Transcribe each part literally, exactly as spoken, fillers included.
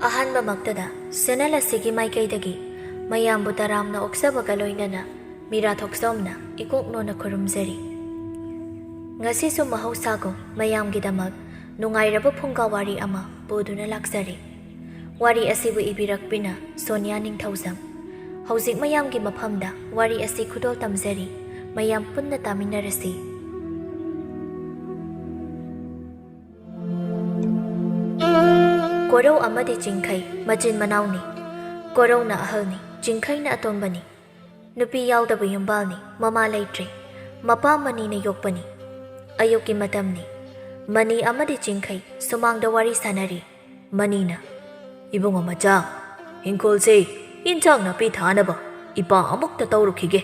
ꯑꯍꯥꯟꯕꯃꯛꯇꯗ channel ꯑꯁꯤꯒꯤ ꯃꯥꯏꯀꯩꯗꯒꯤ ꯃꯌꯥꯝꯕꯨ ꯇꯔꯥꯝꯅ ꯑꯣꯛꯆꯕꯒ ꯂꯣꯏꯅꯅ ꯃꯤꯔꯥ ꯊꯣꯛꯆꯣꯝꯅ ꯏꯀꯣꯛ ꯅꯣꯟꯅ ꯈꯨꯔꯨꯝꯖꯔꯤ꯫ ꯉꯁꯤꯁꯨ ꯃꯍꯧꯁꯥꯒꯨꯝ ꯃꯌꯥꯝꯒꯤꯗꯃꯛ ꯅꯨꯡꯉꯥꯏꯔꯕ ꯐꯨꯡꯒꯥ ꯋꯥꯔꯤ ꯑꯃ ꯄꯨꯗꯨꯅ ꯂꯥꯛꯆꯔꯤ꯫ ꯋꯥꯔꯤ ꯑꯁꯤꯕꯨ ꯏꯕꯤꯔꯛꯄꯤꯅ ꯁꯣꯅꯤꯌꯥ ꯅꯤꯡꯊꯧꯖꯝ꯫ ꯍꯧꯖꯤꯛ ꯃꯌꯥꯝꯒꯤ ꯃꯐꯝꯗ ꯋꯥꯔꯤ ꯑꯁꯤ ꯈꯨꯗꯣꯜ ꯇꯝꯖꯔꯤ꯫ ꯃꯌꯥꯝ ꯄꯨꯟꯅ ꯇꯥꯃꯤꯟꯅꯔꯁꯤ꯫ ꯀꯣꯔꯧ ꯑꯃꯗꯤ ꯆꯤꯡꯈꯩ ꯃꯆꯤꯟ ꯃꯅꯥꯎꯅꯤ꯫ ꯀꯣꯔꯧꯅ ꯑꯍꯜꯅꯤ, ꯆꯤꯡꯈꯩꯅ ꯑꯇꯣꯟꯕꯅꯤ꯫ ꯅꯨꯄꯤ ꯌꯥꯎꯗꯕ ꯌꯨꯝꯕꯥꯜꯅꯤ, ꯃꯃꯥ ꯂꯩꯇ꯭ꯔꯦ꯫ ꯃꯄꯥ ꯃꯅꯤꯅ ꯌꯣꯛꯄꯅꯤ꯫ ꯑꯌꯨꯛꯀꯤ ꯃꯇꯝꯅꯤ꯫ ꯃꯅꯤ ꯑꯃꯗꯤ ꯆꯤꯡꯈꯩ ꯁꯨꯃꯥꯡꯗ ꯋꯥꯔꯤ ꯁꯥꯟꯅꯔꯤ꯫ ꯃꯅꯤꯅ, "ꯏꯕꯨꯡꯉꯣ ꯃꯆꯥ, ꯏꯪꯈꯣꯜꯁꯦ ꯏꯟꯁꯥꯡ ꯅꯥꯄꯤ ꯊꯥꯅꯕ ꯏꯄꯥ ꯑꯃꯨꯛꯇ ꯇꯧꯔꯨꯈꯤꯒꯦ꯫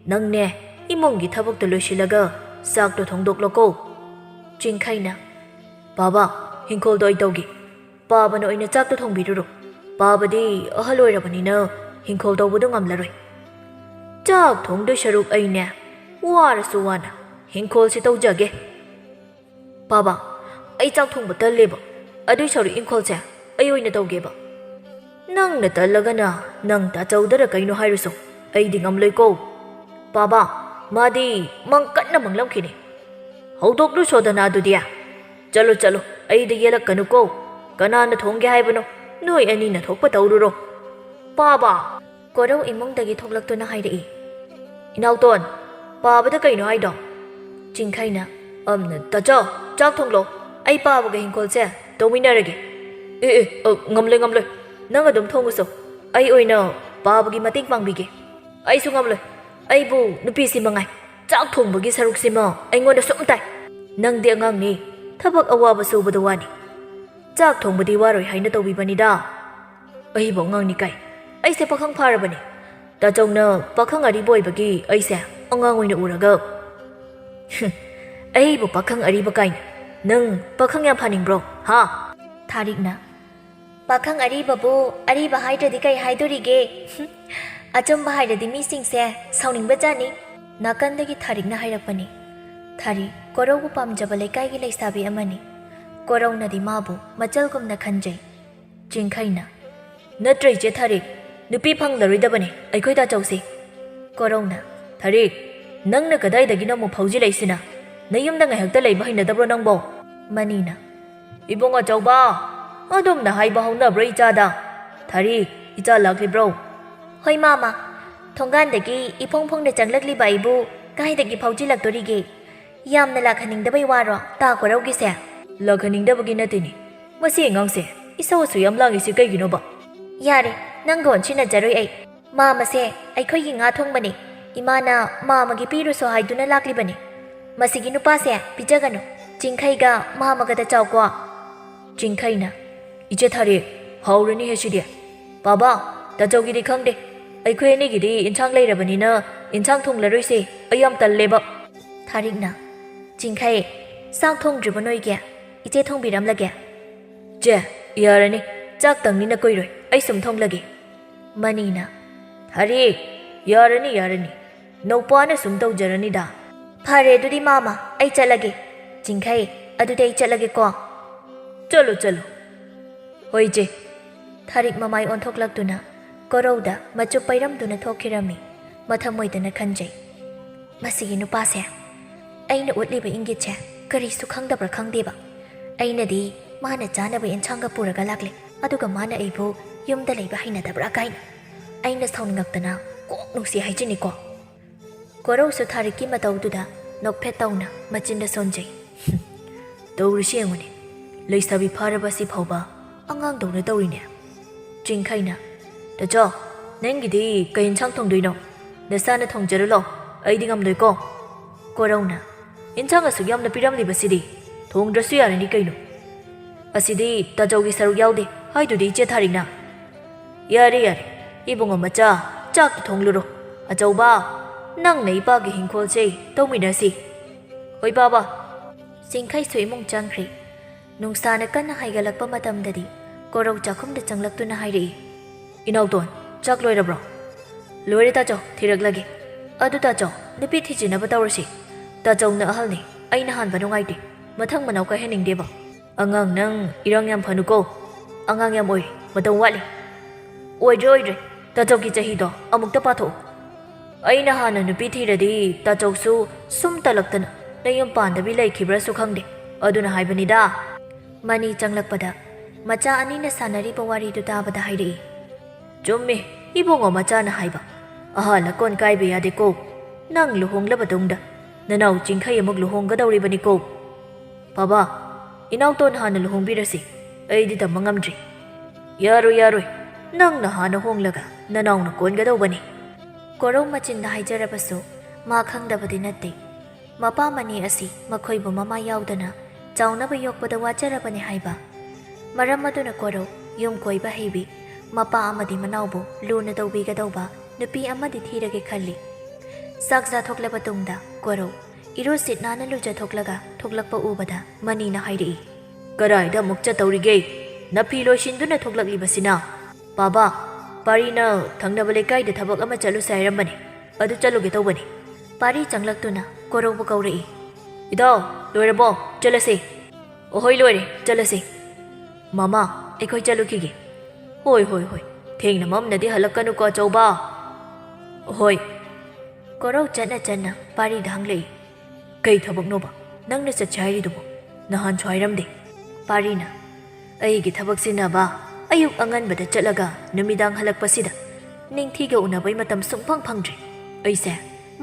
ꯅꯪꯅꯦ ꯏꯃꯨꯡꯒꯤ ꯊꯕꯛꯇ ꯂꯣꯏꯁꯤꯜꯂꯒ ꯆꯥꯛꯇꯣ ꯊꯣꯡꯗꯣꯛꯂꯣꯀꯣ꯫" ꯆꯤꯡꯈꯩꯅ, "ꯄꯥꯕ, ꯏꯪꯈꯣꯜꯗꯣ ꯑꯩ ꯇꯧꯒꯦ꯫ ꯄꯥꯕꯅ ꯑꯣꯏꯅ ꯆꯥꯛꯇꯣ ꯊꯣꯡꯕꯤꯔꯨꯔꯣ꯫ ꯄꯥꯕꯗꯤ ꯑꯍꯜ ꯑꯣꯏꯔꯕꯅꯤꯅ ꯏꯪꯈꯣꯜ ꯇꯧꯕꯗꯣ ꯉꯝꯂꯔꯣꯏ꯫ ꯆꯥꯛ ꯊꯣꯡꯗꯣꯏ ꯁꯔꯨꯛ ꯑꯩꯅꯦ ꯋꯥꯔꯁꯨ ꯋꯥꯅ ꯏꯪꯈꯣꯜꯁꯤ ꯇꯧꯖꯒꯦ꯫" "ꯄꯥꯕ, ꯑꯩ ꯆꯥꯛ ꯊꯣꯡꯕ ꯇꯜꯂꯦꯕ꯫ ꯑꯗꯨꯏ ꯁꯔꯨꯛ ꯏꯪꯈꯣꯜꯁꯦ ꯑꯩ ꯑꯣꯏꯅ ꯇꯧꯒꯦꯕ꯫" "ꯅꯪꯅ ꯇꯜꯂꯒꯅ ꯅꯪ ꯇꯥꯆꯧꯗꯔ ꯀꯩꯅꯣ ꯍꯥꯏꯔꯨꯁꯣ꯫ ꯑꯩꯗꯤ ꯉꯝꯂꯣꯏꯀꯣ꯫" "ꯄꯥꯕ, ꯃꯥꯗꯤ ꯃꯪ ꯀꯟꯅ ꯃꯪꯂꯝꯈꯤꯅꯤ꯫" "ꯍꯧꯗꯣꯛꯂꯨ ꯁꯣꯗꯅ ꯑꯗꯨꯗꯤ꯫" "ꯆꯠꯂꯣ, ꯆꯠꯂꯣ, ꯑꯩꯗ ꯌꯦꯜꯂꯛꯀꯅꯨꯀꯣ꯫ ꯀꯅꯥꯅ ꯊꯣꯡꯒꯦ ꯍꯥꯏꯕꯅꯣ? ꯅꯣꯏ ꯑꯅꯤꯅ ꯊꯣꯛꯄ ꯇꯧꯔꯨꯔꯣ꯫" "ꯄꯥꯕ!" ꯀꯣꯔꯧ ꯏꯃꯨꯡꯗꯒꯤ ꯊꯣꯛꯂꯛꯇꯨꯅ ꯍꯥꯏꯔꯛꯏ꯫ "ꯏꯅꯥꯎꯇꯣꯟ, ꯄꯥꯕꯗ ꯀꯩꯅꯣ ꯍꯥꯏꯗꯣ?" ꯆꯤꯡꯈꯩꯅ, "ꯑꯝ, ꯇꯥꯆꯧ, ꯆꯥꯛ ꯊꯣꯡꯂꯣ꯫ ꯑꯩ ꯄꯥꯕꯒ ꯍꯤꯡꯈꯣꯜꯁꯦ ꯇꯧꯃꯤꯟꯅꯔꯒꯦ꯫" "ꯑꯦ, ꯑꯦ, ꯑ, ꯉꯝꯂꯣꯏ, ꯉꯝꯂꯣꯏ꯫ ꯅꯪ ꯑꯗꯨꯝ ꯊꯣꯡꯉꯨꯁꯣ꯫ ꯑꯩ ꯑꯣꯏꯅ ꯄꯥꯕꯒꯤ ꯃꯇꯦꯡ ꯄꯥꯡꯕꯤꯒꯦ꯫" "ꯑꯩꯁꯨ ꯉꯝꯂꯣꯏ꯫ ꯑꯩꯕꯨ ꯅꯨꯄꯤꯁꯤ ꯃꯉꯥꯏ꯫ ꯆꯥꯛ ꯊꯣꯡꯕꯒꯤ ꯁꯔꯨꯛꯁꯤꯃ ꯑꯩꯉꯣꯟꯗ ꯁꯨꯝ ꯇꯥꯏ꯫ ꯅꯪꯗꯤ ꯑꯉꯥꯡꯅꯤ, ꯊꯕꯛ ꯑꯋꯥꯕ ꯁꯨꯕꯗ ꯋꯥꯅꯤ꯫ ꯆꯥꯛ ꯊꯣꯡꯕꯗꯤ ꯋꯥꯔꯣꯏ ꯍꯥꯏꯅ ꯇꯧꯕꯤꯕꯅꯤꯗ꯫" "ꯑꯩꯕꯨ ꯑꯉꯥꯡꯅꯤ ꯀꯥꯏ? ꯑꯩꯁꯦ ꯄꯥꯈꯪ ꯐꯥꯔꯕꯅꯤ꯫ ꯇꯥꯆꯧꯅ ꯄꯥꯈꯪ ꯑꯔꯤꯕ ꯑꯣꯏꯕꯒꯤ ꯑꯩꯁꯦ ꯑꯉꯥꯡ ꯑꯣꯏꯅ ꯎꯔꯒ꯫" "ꯍꯨꯝ, ꯑꯩꯕꯨ ꯄꯥꯈꯪ ꯑꯔꯤꯕ ꯀꯥꯏꯅ? ꯅꯪ ꯄꯥꯈꯪ ꯌꯥꯝ ꯐꯥꯅꯤꯡꯕ꯭ꯔꯣ, ꯍꯥ?" ꯊꯥꯔꯤꯛꯅ, "ꯄꯥꯈꯪ ꯑꯔꯤꯕꯕꯨ ꯑꯔꯤꯕ ꯍꯥꯏꯗ꯭ꯔꯗꯤ ꯀꯩ ꯍꯥꯏꯗꯣꯔꯤꯒꯦ? ꯍꯨꯝ, ꯑꯆꯨꯝꯕ ꯍꯥꯏꯔꯗꯤ ꯃꯤꯁꯤꯡꯁꯦ ꯁꯥꯎꯅꯤꯡꯕ ꯖꯥꯠꯅꯤ꯫" ꯅꯥꯀꯟꯗꯒꯤ ꯊꯥꯔꯤꯛꯅ ꯍꯥꯏꯔꯛꯄꯅꯤ꯫ ꯊꯥꯔꯤꯛ ꯀꯣꯔꯧꯕꯨ ꯄꯥꯝꯖꯕ ꯂꯩꯀꯥꯏꯒꯤ ꯂꯩꯁꯥꯕꯤ ꯑꯃꯅꯤ꯫ ꯀꯣꯔꯧꯅꯗꯤ ꯃꯥꯕꯨ ꯃꯆꯜꯒꯨꯝꯅ ꯈꯟꯖꯩ꯫ ꯆꯤꯡꯈꯩꯅ, "ꯅꯠꯇ꯭ꯔ ꯏꯆꯦ ꯊꯥꯔꯤꯛ, ꯅꯨꯄꯤ ꯐꯪꯂꯔꯣꯏꯗꯕꯅꯦ ꯑꯩꯈꯣꯏ ꯇꯥꯆꯧꯁꯦ"꯫ ꯀꯣꯔꯧꯅ, "ꯊꯥꯔꯤꯛ, ꯅꯪꯅ ꯀꯗꯥꯏꯗꯒꯤꯅꯣ ꯑꯃꯨꯛ ꯐꯥꯎꯖꯤꯜꯂꯛꯏꯁꯤꯅ? ꯅꯌꯨꯝꯗ ꯉꯥꯏꯍꯥꯛꯇ ꯂꯩꯕ ꯍꯩꯅꯗꯕ꯭ꯔꯣ ꯅꯪꯕꯣ?" ꯃꯅꯤꯅ, "ꯏꯕꯨꯡ ꯑꯆꯧꯕ, ꯑꯗꯨꯝꯅ ꯍꯥꯏꯕ ꯍꯧꯅꯕ꯭ꯔꯣ ꯏꯆꯥꯗ? ꯊꯥꯔꯤꯛ, ꯏꯆꯥ ꯂꯥꯛꯂꯤꯕ꯭ꯔꯣ?" "ꯍꯣꯏ ꯃꯥꯃ, ꯊꯣꯡꯒꯥꯟꯗꯒꯤ ꯏꯐꯣꯡ ꯐꯣꯡꯅ ꯆꯪꯂꯛꯂꯤꯕ ꯑꯩꯕꯨ ꯀꯥꯏꯗꯒꯤ ꯐꯥꯎꯖꯤꯜꯂꯛꯇꯣꯔꯤꯒꯦ? ꯌꯥꯝꯅ ꯂꯥꯛꯍꯟꯅꯤꯡꯗꯕꯩ ꯋꯥꯔꯣ ꯇꯥ ꯀꯣꯔꯧꯒꯤꯁꯦ?" "ꯂꯥꯛꯍꯟꯅꯤꯡꯗꯕꯒꯤ ꯅꯠꯇꯦꯅꯦ, ꯃꯁꯤ ꯑꯉꯥꯡꯁꯦ ꯏꯁꯧ ꯑꯁꯨ ꯌꯥꯝ ꯂꯥꯡꯉꯤꯁꯤ ꯀꯩꯒꯤꯅꯣꯕ?" "ꯌꯥꯔꯦ, ꯅꯪꯒ ꯑꯣꯟꯁꯤꯟꯅꯖꯔꯣꯏ ꯑꯩ꯫ ꯃꯥꯃꯁꯦ ꯑꯩꯈꯣꯏꯒꯤ ꯉꯥ ꯊꯣꯡꯕꯅꯦ꯫ ꯏꯃꯥꯅ ꯃꯥꯃꯒꯤ ꯄꯤꯔꯨꯁꯣ ꯍꯥꯏꯗꯨꯅ ꯂꯥꯛꯂꯤꯕꯅꯦ꯫ ꯃꯁꯤꯒꯤ ꯅꯨꯄꯥꯁꯦ ꯄꯤꯖꯒꯅꯨ꯫ ꯆꯤꯡꯈꯩꯒ ꯃꯥꯃꯒꯗ ꯆꯥꯎꯀꯣ"꯫ ꯆꯤꯡꯈꯩꯅ, "ꯏꯆꯦ ꯊꯥꯔꯤꯛ, ꯍꯥꯎꯔꯅꯤꯍꯦ ꯁꯤꯗꯤ꯫ ꯄꯥꯕ, ꯇꯥꯆꯧꯒꯤꯗꯤ ꯈꯪꯗꯦ꯫ ꯑꯩꯈꯣꯏ ꯑꯅꯤꯒꯤꯗꯤ ꯏꯟꯁꯥꯡ ꯂꯩꯔꯕꯅꯤꯅ ꯏꯟꯁꯥꯡ ꯊꯣꯡꯂꯔꯣꯏꯁꯦ꯫ ꯑꯩ ꯌꯥꯝ ꯇꯜꯂꯦꯕ"꯫ ꯊꯥꯔꯤꯛꯅ, "ꯆꯤꯡꯈꯩ, ꯆꯥꯛ ꯊꯣꯡꯗ꯭ꯔꯤꯕꯣ ꯅꯣꯏꯒꯤ? ꯏꯆꯦ ꯊꯣꯡꯕꯤꯔꯝꯂꯒꯦ"꯫ "ꯆꯦ, ꯌꯥꯔꯅꯤ꯫ ꯆꯥꯛꯇꯪꯅꯤꯅ ꯀꯨꯏꯔꯣꯏ꯫ ꯑꯩ ꯁꯨꯝ ꯊꯣꯡꯂꯒꯦ"꯫ ꯃꯅꯤꯅ, "ꯊꯥꯔꯤꯛ, ꯌꯥꯔꯅꯤ, ꯌꯥꯔꯅꯤ꯫ ꯅꯧꯄꯥꯅ ꯁꯨꯝ ꯇꯧꯖꯔꯅꯤꯗ"꯫ "ꯐꯔꯦ ꯑꯗꯨꯗꯤ ꯃꯥꯃ, ꯑꯩ ꯆꯠꯂꯒꯦ꯫ ꯆꯤꯡꯈꯩ, ꯑꯗꯨꯗꯤ ꯑꯩ ꯆꯠꯂꯒꯦꯀꯣ"꯫ "ꯆꯠꯂꯣ, ꯆꯠꯂꯣ"꯫ "ꯍꯣꯏ ꯏꯆꯦ"꯫ ꯊꯥꯔꯤꯛ ꯃꯃꯥꯏ ꯑꯣꯟꯊꯣꯛꯂꯛꯇꯨꯅ ꯀꯣꯔꯧꯗ ꯃꯆꯨꯞ ꯄꯩꯔꯝꯗꯨꯅ ꯊꯣꯛꯈꯤꯔꯝꯃꯤ꯫ ꯃꯊꯃꯣꯏꯗꯅ ꯈꯟꯖꯩ, "ꯃꯁꯤꯒꯤ ꯅꯨꯄꯥꯁꯦ, ꯑꯩꯅ ꯎꯠꯂꯤꯕ ꯏꯪꯒꯤꯠꯁꯦ ꯀꯔꯤꯁꯨ ꯈꯪꯗꯕ꯭ꯔꯥ ꯈꯪꯗꯦꯕ꯫ ꯑꯩꯅꯗꯤ ꯃꯥꯅ ꯆꯥꯅꯕ ꯏꯟꯁꯥꯡꯒ ꯄꯨꯔꯒ ꯂꯥꯛꯂꯦ, ꯑꯗꯨꯒ ꯃꯥꯅ ꯑꯩꯕꯨ ꯌꯨꯝꯗ ꯂꯩꯕ ꯍꯩꯅꯗꯕ꯭ꯔꯥ ꯀꯥꯏꯅ꯫ ꯑꯩꯅ ꯁꯥꯎꯅꯤꯡꯉꯛꯇꯅ ꯀꯣꯛ ꯅꯨꯡꯁꯤ ꯍꯥꯏꯖꯤꯟꯅꯤꯀꯣ"꯫ ꯀꯣꯔꯧꯁꯨ ꯊꯥꯔꯤꯛꯀꯤ ꯃꯇꯧꯗꯨꯗ ꯅꯣꯛꯐꯦꯠ ꯇꯧꯅ ꯃꯆꯤꯟꯗ ꯁꯣꯟꯖꯩ꯫ "ꯇꯧꯔꯤꯁꯤ ꯌꯦꯡꯉꯨꯅꯦ, ꯂꯩꯁꯥꯕꯤ ꯐꯥꯔꯕ ꯑꯁꯤ ꯐꯥꯎꯕ ꯑꯉꯥꯡꯗꯧꯅ ꯇꯧꯔꯤꯅꯦ"꯫ ꯆꯤꯡꯈꯩꯅ, "ꯇꯥꯆꯧ, ꯅꯪꯒꯤꯗꯤ ꯀꯩ ꯏꯟꯁꯥꯡ ꯊꯣꯡꯗꯣꯏꯅꯣ? ꯅꯁꯥꯅ ꯊꯣꯡꯖꯔꯨ ꯂꯥꯎ, ꯑꯩꯗꯤ ꯉꯝꯂꯣꯏꯀꯣ"꯫ ꯀꯣꯔꯧꯅ, "ꯏꯟꯁꯥꯡ ꯑꯁꯨꯛ ꯌꯥꯝꯅ ꯄꯤꯔꯝꯂꯤꯕꯁꯤꯗꯤ ꯊꯣꯡꯗ꯭ꯔꯁꯨ ꯌꯥꯔꯅꯤ ꯀꯩꯅꯣ꯫ ꯑꯁꯤꯗꯤ ꯇꯥꯆꯧꯒꯤ ꯁꯔꯨꯛ ꯌꯥꯎꯗꯦ ꯍꯥꯏꯗꯨꯗꯤ ꯏꯆꯦ ꯊꯥꯔꯤꯛꯅ"꯫ "ꯌꯥꯔꯦ, ꯌꯥꯔꯦ, ꯏꯕꯨꯡꯉꯣ ꯃꯆꯥ, ꯆꯥꯛꯇꯤ ꯊꯣꯡꯂꯨꯔꯣ꯫ ꯑꯆꯧꯕ, ꯅꯪꯅ ꯏꯄꯥꯒꯤ ꯍꯤꯡꯈꯣꯜꯁꯦ ꯇꯧꯃꯤꯟꯅꯁꯤ"꯫ "ꯍꯣꯏ ꯄꯥꯕ"꯫ ꯆꯤꯡꯈꯩꯁꯨ ꯏꯃꯨꯡ ꯆꯪꯈ꯭ꯔꯦ꯫ ꯅꯨꯡꯁꯥꯅ ꯀꯟꯅ ꯍꯥꯏꯒꯠꯂꯛꯄ ꯃꯇꯝꯗꯗꯤ ꯀꯣꯔꯧ ꯆꯥꯛꯈꯨꯝꯗ ꯆꯪꯂꯛꯇꯨꯅ ꯍꯥꯏꯔꯛꯏ, "ꯏꯅꯥꯎꯇꯣꯟ, ꯆꯥꯛ ꯂꯣꯏꯔꯕ꯭ꯔꯣ?" "ꯂꯣꯏꯔꯦ ꯇꯥꯆꯧ, ꯊꯤꯔꯛꯂꯒꯦ"꯫ "ꯑꯗꯨ ꯇꯥꯆꯧ, ꯅꯨꯄꯤ ꯊꯤꯖꯤꯟꯅꯕ ꯇꯧꯔꯁꯤ꯫ ꯇꯥꯆꯧꯅ ꯑꯍꯜꯅꯤ, ꯑꯩꯅ ꯍꯥꯟꯕ ꯅꯨꯡꯉꯥꯏꯇꯦ꯫ ꯃꯊꯪ ꯃꯅꯥꯎ ꯀꯥꯏꯍꯟꯅꯤꯡꯗꯦꯕ꯫ ꯑꯉꯥꯡ ꯅꯪ ꯏꯔꯥꯡ ꯌꯥꯝ ꯐꯅꯨꯀꯣ"꯫ ꯑꯉꯥꯡ ꯌꯥꯝ ꯑꯣꯏꯔꯤ, ꯃꯇꯝ ꯋꯥꯠꯂꯤ꯫ ꯑꯣꯏꯗ꯭ꯔꯦ, ꯑꯣꯏꯗ꯭ꯔꯦ, ꯇꯥꯆꯧꯒꯤ ꯆꯍꯤꯗꯣ ꯑꯃꯨꯛꯇ ꯄꯥꯊꯣꯛꯎ꯫ ꯑꯩꯅ ꯍꯥꯟꯅ ꯅꯨꯄꯤ ꯊꯤꯔꯗꯤ ꯇꯥꯆꯧꯁꯨ ꯁꯨꯝ ꯇꯜꯂꯛꯇꯅ ꯅꯌꯨꯝ ꯄꯥꯟꯗꯕꯤ ꯂꯩꯈꯤꯕ꯭ꯔꯥꯁꯨ ꯈꯪꯗꯦ꯫ ꯑꯗꯨꯅ ꯍꯥꯏꯕꯅꯤꯗ꯫ ꯃꯅꯤ ꯆꯪꯂꯛꯄꯗ ꯃꯆꯥ ꯑꯅꯤꯅ ꯁꯥꯟꯅꯔꯤꯕ ꯋꯥꯔꯤꯗꯨ ꯇꯥꯕꯗ ꯍꯥꯏꯔꯛꯏ꯫ ꯆꯨꯝꯃꯤ, ꯏꯕꯨꯡꯉꯣ ꯃꯆꯥꯅ ꯍꯥꯏꯕ꯫ ꯑꯍꯜ ꯑꯀꯣꯟ ꯀꯥꯏꯕ ꯌꯥꯗꯦꯀꯣ꯫ ꯅꯪ ꯂꯨꯍꯣꯡꯂꯕ ꯇꯨꯡꯗ ꯅꯅꯥꯎ ꯆꯤꯡꯈꯩ ꯑꯃꯨꯛ ꯂꯨꯍꯣꯡꯒꯗꯧꯔꯤꯕꯅꯤꯀꯣ꯫ ꯕꯥꯕꯥ, ꯏꯅꯥꯎꯇꯣꯟ ꯍꯥꯟꯅ ꯂꯨꯍꯣꯡꯕꯤꯔꯁꯤ꯫ ꯑꯩꯗꯤ ꯇꯝꯕ ꯉꯝꯗ꯭ꯔꯤ꯫ ꯌꯥꯔꯣꯏ, ꯌꯥꯔꯣꯏ꯫ ꯅꯪꯅ ꯍꯥꯟꯅ ꯍꯣꯡꯂꯒ ꯅꯅꯥꯎꯅ ꯀꯣꯟꯒꯗꯧꯕꯅꯤ꯫ ꯀꯣꯔꯧ ꯃꯆꯤꯟꯗ ꯍꯥꯏꯖꯔꯕꯁꯨ ꯃꯥ ꯈꯪꯗꯕꯗꯤ ꯅꯠꯇꯦ꯫ ꯃꯄꯥ ꯃꯅꯤ ꯑꯁꯤ ꯃꯈꯣꯏꯕꯨ ꯃꯃꯥ ꯌꯥꯎꯗꯅ ꯆꯥꯎꯅꯕ ꯌꯣꯛꯄꯗ ꯋꯥꯖꯔꯕꯅꯤ ꯍꯥꯏꯕ꯫ ꯃꯔꯝ ꯑꯗꯨꯅ ꯀꯣꯔꯧ ꯌꯨꯝ ꯀꯣꯏꯕ ꯍꯩꯕꯤ, ꯃꯄꯥ ꯑꯃꯗꯤ ꯃꯅꯥꯎꯕꯨ ꯂꯨꯅ ꯇꯧꯕꯤꯒꯗꯧꯕ ꯅꯨꯄꯤ ꯑꯃꯗꯤ ꯊꯤꯔꯒꯦ ꯈꯜꯂꯤ꯫ ꯆꯥꯛ ꯆꯥꯊꯣꯛꯂꯕ ꯇꯨꯡꯗ ꯀꯣꯔꯧ ꯏꯔꯨ ꯁꯤꯠ ꯅꯥꯟꯅ ꯂꯨꯖꯊꯣꯛꯂꯒ ꯊꯣꯛꯂꯛꯄ ꯎꯕꯗ ꯃꯅꯤꯅ ꯍꯥꯏꯔꯛꯏ, "ꯀꯗꯥꯏꯗ ꯑꯃꯨꯛ ꯆꯠꯇꯧꯔꯤꯒꯦ? ꯅꯐꯤ ꯂꯣꯏꯁꯤꯟꯗꯨꯅ ꯊꯣꯛꯂꯛꯂꯤꯕꯁꯤꯅ?" "ꯕꯥꯕꯥ, ꯄꯥꯔꯤꯅ ꯊꯪꯅꯕ ꯂꯩꯀꯥꯏꯗ ꯊꯕꯛ ꯑꯃ ꯆꯠꯂꯨꯁꯦ ꯍꯥꯏꯔꯝꯕꯅꯦ, ꯑꯗꯨ ꯆꯠꯂꯨꯒꯦ ꯇꯧꯕꯅꯤ꯫" ꯄꯥꯔꯤ ꯆꯪꯂꯛꯇꯨꯅ ꯀꯣꯔꯧꯕꯨ ꯀꯧꯔꯛꯏ꯫ "ꯏꯇꯥꯎ, ꯂꯣꯏꯔꯕꯣ? ꯆꯠꯂꯁꯦ꯫" "ꯑꯍꯣꯏ, ꯂꯣꯏꯔꯦ, ꯆꯠꯂꯁꯦ꯫" "ꯃꯃꯥ, ꯑꯩꯈꯣꯏ ꯆꯠꯂꯨꯈꯤꯒꯦ꯫" "ꯍꯣꯏ, ꯍꯣꯏ, ꯍꯣꯏ꯫ ꯊꯦꯡꯅ ꯃꯝꯅꯗꯤ ꯍꯜꯂꯛꯀꯅꯨꯀꯣ, ꯑꯆꯧꯕ꯫" "ꯍꯣꯏ꯫" ꯀꯣꯔꯧ ꯆꯠꯅ ꯆꯠꯅ ꯄꯥꯔꯤꯗ ꯍꯪꯂꯛꯏ, "ꯀꯩ ꯊꯕꯛꯅꯣꯕ ꯅꯪꯅ ꯆꯠꯁꯦ ꯍꯥꯏꯔꯤꯗꯨꯕꯣ? ꯅꯍꯥꯟꯁꯨ ꯍꯥꯏꯔꯝꯗꯦ꯫" ꯄꯥꯔꯤꯅ, "ꯑꯩꯒꯤ ꯊꯕꯛꯁꯤꯅꯕ, ꯑꯌꯨꯛ ꯑꯉꯟꯕꯗ ꯆꯠꯂꯒ ꯅꯨꯃꯤꯗꯥꯡ ꯍꯜꯂꯛꯄꯁꯤꯗ ꯅꯤꯡꯊꯤꯒ ꯎꯅꯕꯩ ꯃꯇꯝ ꯁꯨꯡꯐꯪ ꯐꯪꯗ꯭ꯔꯦ꯫ ꯑꯩꯁꯦ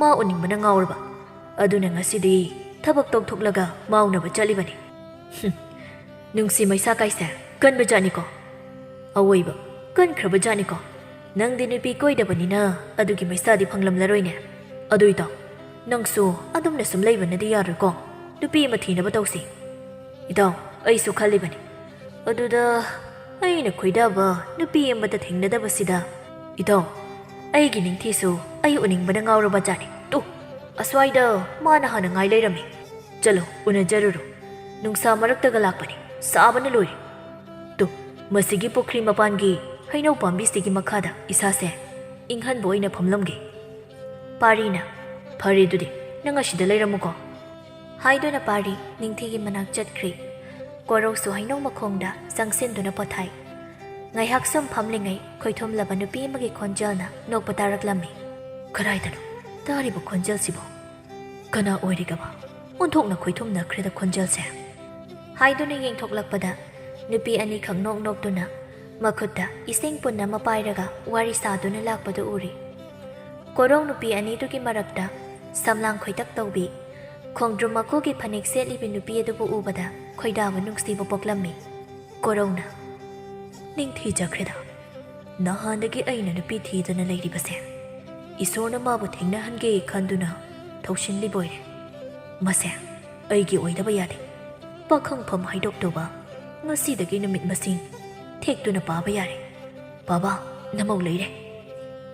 ꯃꯥ ꯎꯅꯤꯡꯕꯅ ꯉꯥꯎꯔꯕ꯫ ꯑꯗꯨꯅ ꯉꯁꯤꯗꯤ ꯊꯕꯛ ꯇꯧꯊꯣꯛꯂꯒ ꯃꯥ ꯎꯅꯕ ꯆꯠꯂꯤꯕꯅꯤ꯫" "ꯍꯨꯝ, ꯅꯨꯡꯁꯤ ꯃꯩꯁꯥ ꯀꯥꯏꯁꯦ ꯀꯟꯕ ꯖꯥꯠꯅꯤꯀꯣ꯫" "ꯑꯋꯣꯏꯕ, ꯀꯟꯈ꯭ꯔꯕ ꯖꯥꯠꯅꯤꯀꯣ꯫ ꯅꯪꯗꯤ ꯅꯨꯄꯤ ꯀꯣꯏꯗꯕꯅꯤꯅ ꯑꯗꯨꯒꯤ ꯃꯩꯁꯥꯗꯤ ꯐꯪꯂꯝꯂꯔꯣꯏꯅꯦ꯫ ꯑꯗꯨ ꯏꯇꯥꯎ, ꯅꯪꯁꯨ ꯑꯗꯨꯝꯅ ꯁꯨꯝ ꯂꯩꯕꯅꯗꯤ ꯌꯥꯔꯣꯏꯀꯣ꯫ ꯅꯨꯄꯤ ꯑꯃ ꯊꯤꯅꯕ ꯇꯧꯁꯤ꯫" "ꯏꯇꯥꯎ, ꯑꯩꯁꯨ ꯈꯜꯂꯤꯕꯅꯤ꯫ ꯑꯗꯨꯗ ꯑꯩꯅ ꯈꯣꯏꯗꯥꯕ ꯅꯨꯄꯤ ꯑꯃꯗ ꯊꯦꯡꯅꯗꯕꯁꯤꯗ, ꯏꯇꯥꯎ, ꯑꯩꯒꯤ ꯅꯤꯡꯊꯤꯁꯨ ꯑꯩ ꯎꯅꯤꯡꯕꯅ ꯉꯥꯎꯔꯕ ꯖꯥꯠꯅꯤ꯫ ꯇꯨ, ꯑꯁ꯭ꯋꯥꯏꯗ ꯃꯥꯅ ꯍꯥꯟꯅ ꯉꯥꯏ ꯂꯩꯔꯝꯃꯤ꯫ ꯆꯠꯂꯣ, ꯎꯅꯖꯔꯨꯔꯣ꯫ ꯅꯨꯡꯁꯥ ꯃꯔꯛꯇꯒ ꯂꯥꯛꯄꯅꯤ, ꯁꯥꯕꯅ ꯂꯣꯏꯔꯦ꯫ ꯇꯨ, ꯃꯁꯤꯒꯤ ꯄꯨꯈ꯭ꯔꯤ ꯃꯄꯥꯟꯒꯤ ꯍꯩꯅꯧ ꯄꯥꯝꯕꯤꯁꯤꯒꯤ ꯃꯈꯥꯗ ꯏꯁꯥꯁꯦ ꯏꯪꯍꯟꯕ ꯑꯣꯏꯅ ꯐꯝꯂꯝꯒꯦ꯫" ꯄꯥꯔꯤꯅ, "ꯐꯔꯦ ꯑꯗꯨꯗꯤ, ꯅꯪ ꯑꯁꯤꯗ ꯂꯩꯔꯝꯃꯨꯀꯣ꯫" ꯍꯥꯏꯗꯨꯅ ꯄꯥꯔꯤ ꯅꯤꯡꯊꯤꯒꯤ ꯃꯅꯥꯛ ꯆꯠꯈ꯭ꯔꯦ꯫ ꯀꯣꯔꯧꯁꯨ ꯍꯩꯅꯧ ꯃꯈꯣꯡꯗ ꯆꯪꯁꯤꯟꯗꯨꯅ ꯄꯣꯊꯥꯏ꯫ ꯉꯥꯏꯍꯥꯛ ꯁꯨꯝ ꯐꯝꯂꯤꯉꯩ ꯈꯣꯏꯊꯨꯝꯂꯕ ꯅꯨꯄꯤ ꯑꯃꯒꯤ ꯈꯣꯟꯖꯦꯜꯅ ꯅꯣꯛꯄ ꯇꯥꯔꯛꯂꯝꯃꯤ꯫ "ꯀꯗꯥꯏꯗꯅꯣ ꯇꯥꯔꯤꯕ ꯈꯣꯟꯖꯦꯜꯁꯤꯕꯣ? ꯀꯅꯥ ꯑꯣꯏꯔꯤꯒꯕ? ꯑꯣꯟꯊꯣꯛꯅ ꯈꯣꯏꯊꯨꯝꯅꯈ꯭ꯔꯦꯗ ꯈꯣꯟꯖꯦꯜꯁꯦ!" ꯍꯥꯏꯗꯨꯅ ꯌꯦꯡꯊꯣꯛꯂꯛꯄꯗ ꯅꯨꯄꯤ ꯑꯅꯤꯈꯛ ꯅꯣꯛ ꯅꯣꯛꯇꯨꯅ ꯃꯈꯨꯠꯇ ꯏꯁꯤꯡ ꯄꯨꯟ ꯑꯃ ꯄꯥꯏꯔꯒ ꯋꯥꯔꯤ ꯁꯥꯗꯨꯅ ꯂꯥꯛꯄꯗꯨ ꯎꯔꯤ꯫ ꯀꯣꯔꯧ ꯅꯨꯄꯤ ꯑꯅꯤꯗꯨꯒꯤ ꯃꯔꯛꯇ ꯁꯝꯂꯥꯡ ꯈꯣꯏꯇꯛ ꯇꯧꯕꯤ, ꯈꯣꯡꯗ꯭ꯔꯨꯝ ꯃꯀꯨꯒꯤ ꯐꯅꯦꯛ ꯁꯦꯠꯂꯤꯕꯤ ꯅꯨꯄꯤ ꯑꯗꯨꯕꯨ ꯎꯕꯗ ꯈꯣꯏꯗꯥꯕ ꯅꯨꯡꯁꯤꯕ ꯄꯣꯛꯂꯝꯃꯤ꯫ ꯀꯣꯔꯧꯅ, "ꯅꯤꯡꯊꯤꯖꯈ꯭ꯔꯦꯗ꯫ ꯅꯍꯥꯟꯗꯒꯤ ꯑꯩꯅ ꯅꯨꯄꯤ ꯊꯤꯗꯅ ꯂꯩꯔꯤꯕꯁꯦ ꯏꯁꯣꯔꯅ ꯃꯥꯕꯨ ꯊꯦꯡꯅꯍꯟꯒꯦ ꯈꯟꯗꯨꯅ ꯊꯧꯁꯤꯟꯂꯤꯕ ꯑꯣꯏꯔꯦ꯫ ꯃꯁꯦ ꯑꯩꯒꯤ ꯑꯣꯏꯗꯕ ꯌꯥꯗꯦ꯫ ꯄꯥꯈꯪꯐꯝ ꯍꯥꯏꯗꯣꯛꯇꯧꯕ ꯉꯁꯤꯗꯒꯤ ꯅꯨꯃꯤꯠ ꯃꯁꯤꯡ ꯊꯦꯛꯇꯨꯅ ꯄꯥꯕ ꯌꯥꯔꯦ꯫ ꯕꯥꯕꯥ, ꯅꯃꯧ ꯂꯩꯔꯦ꯫"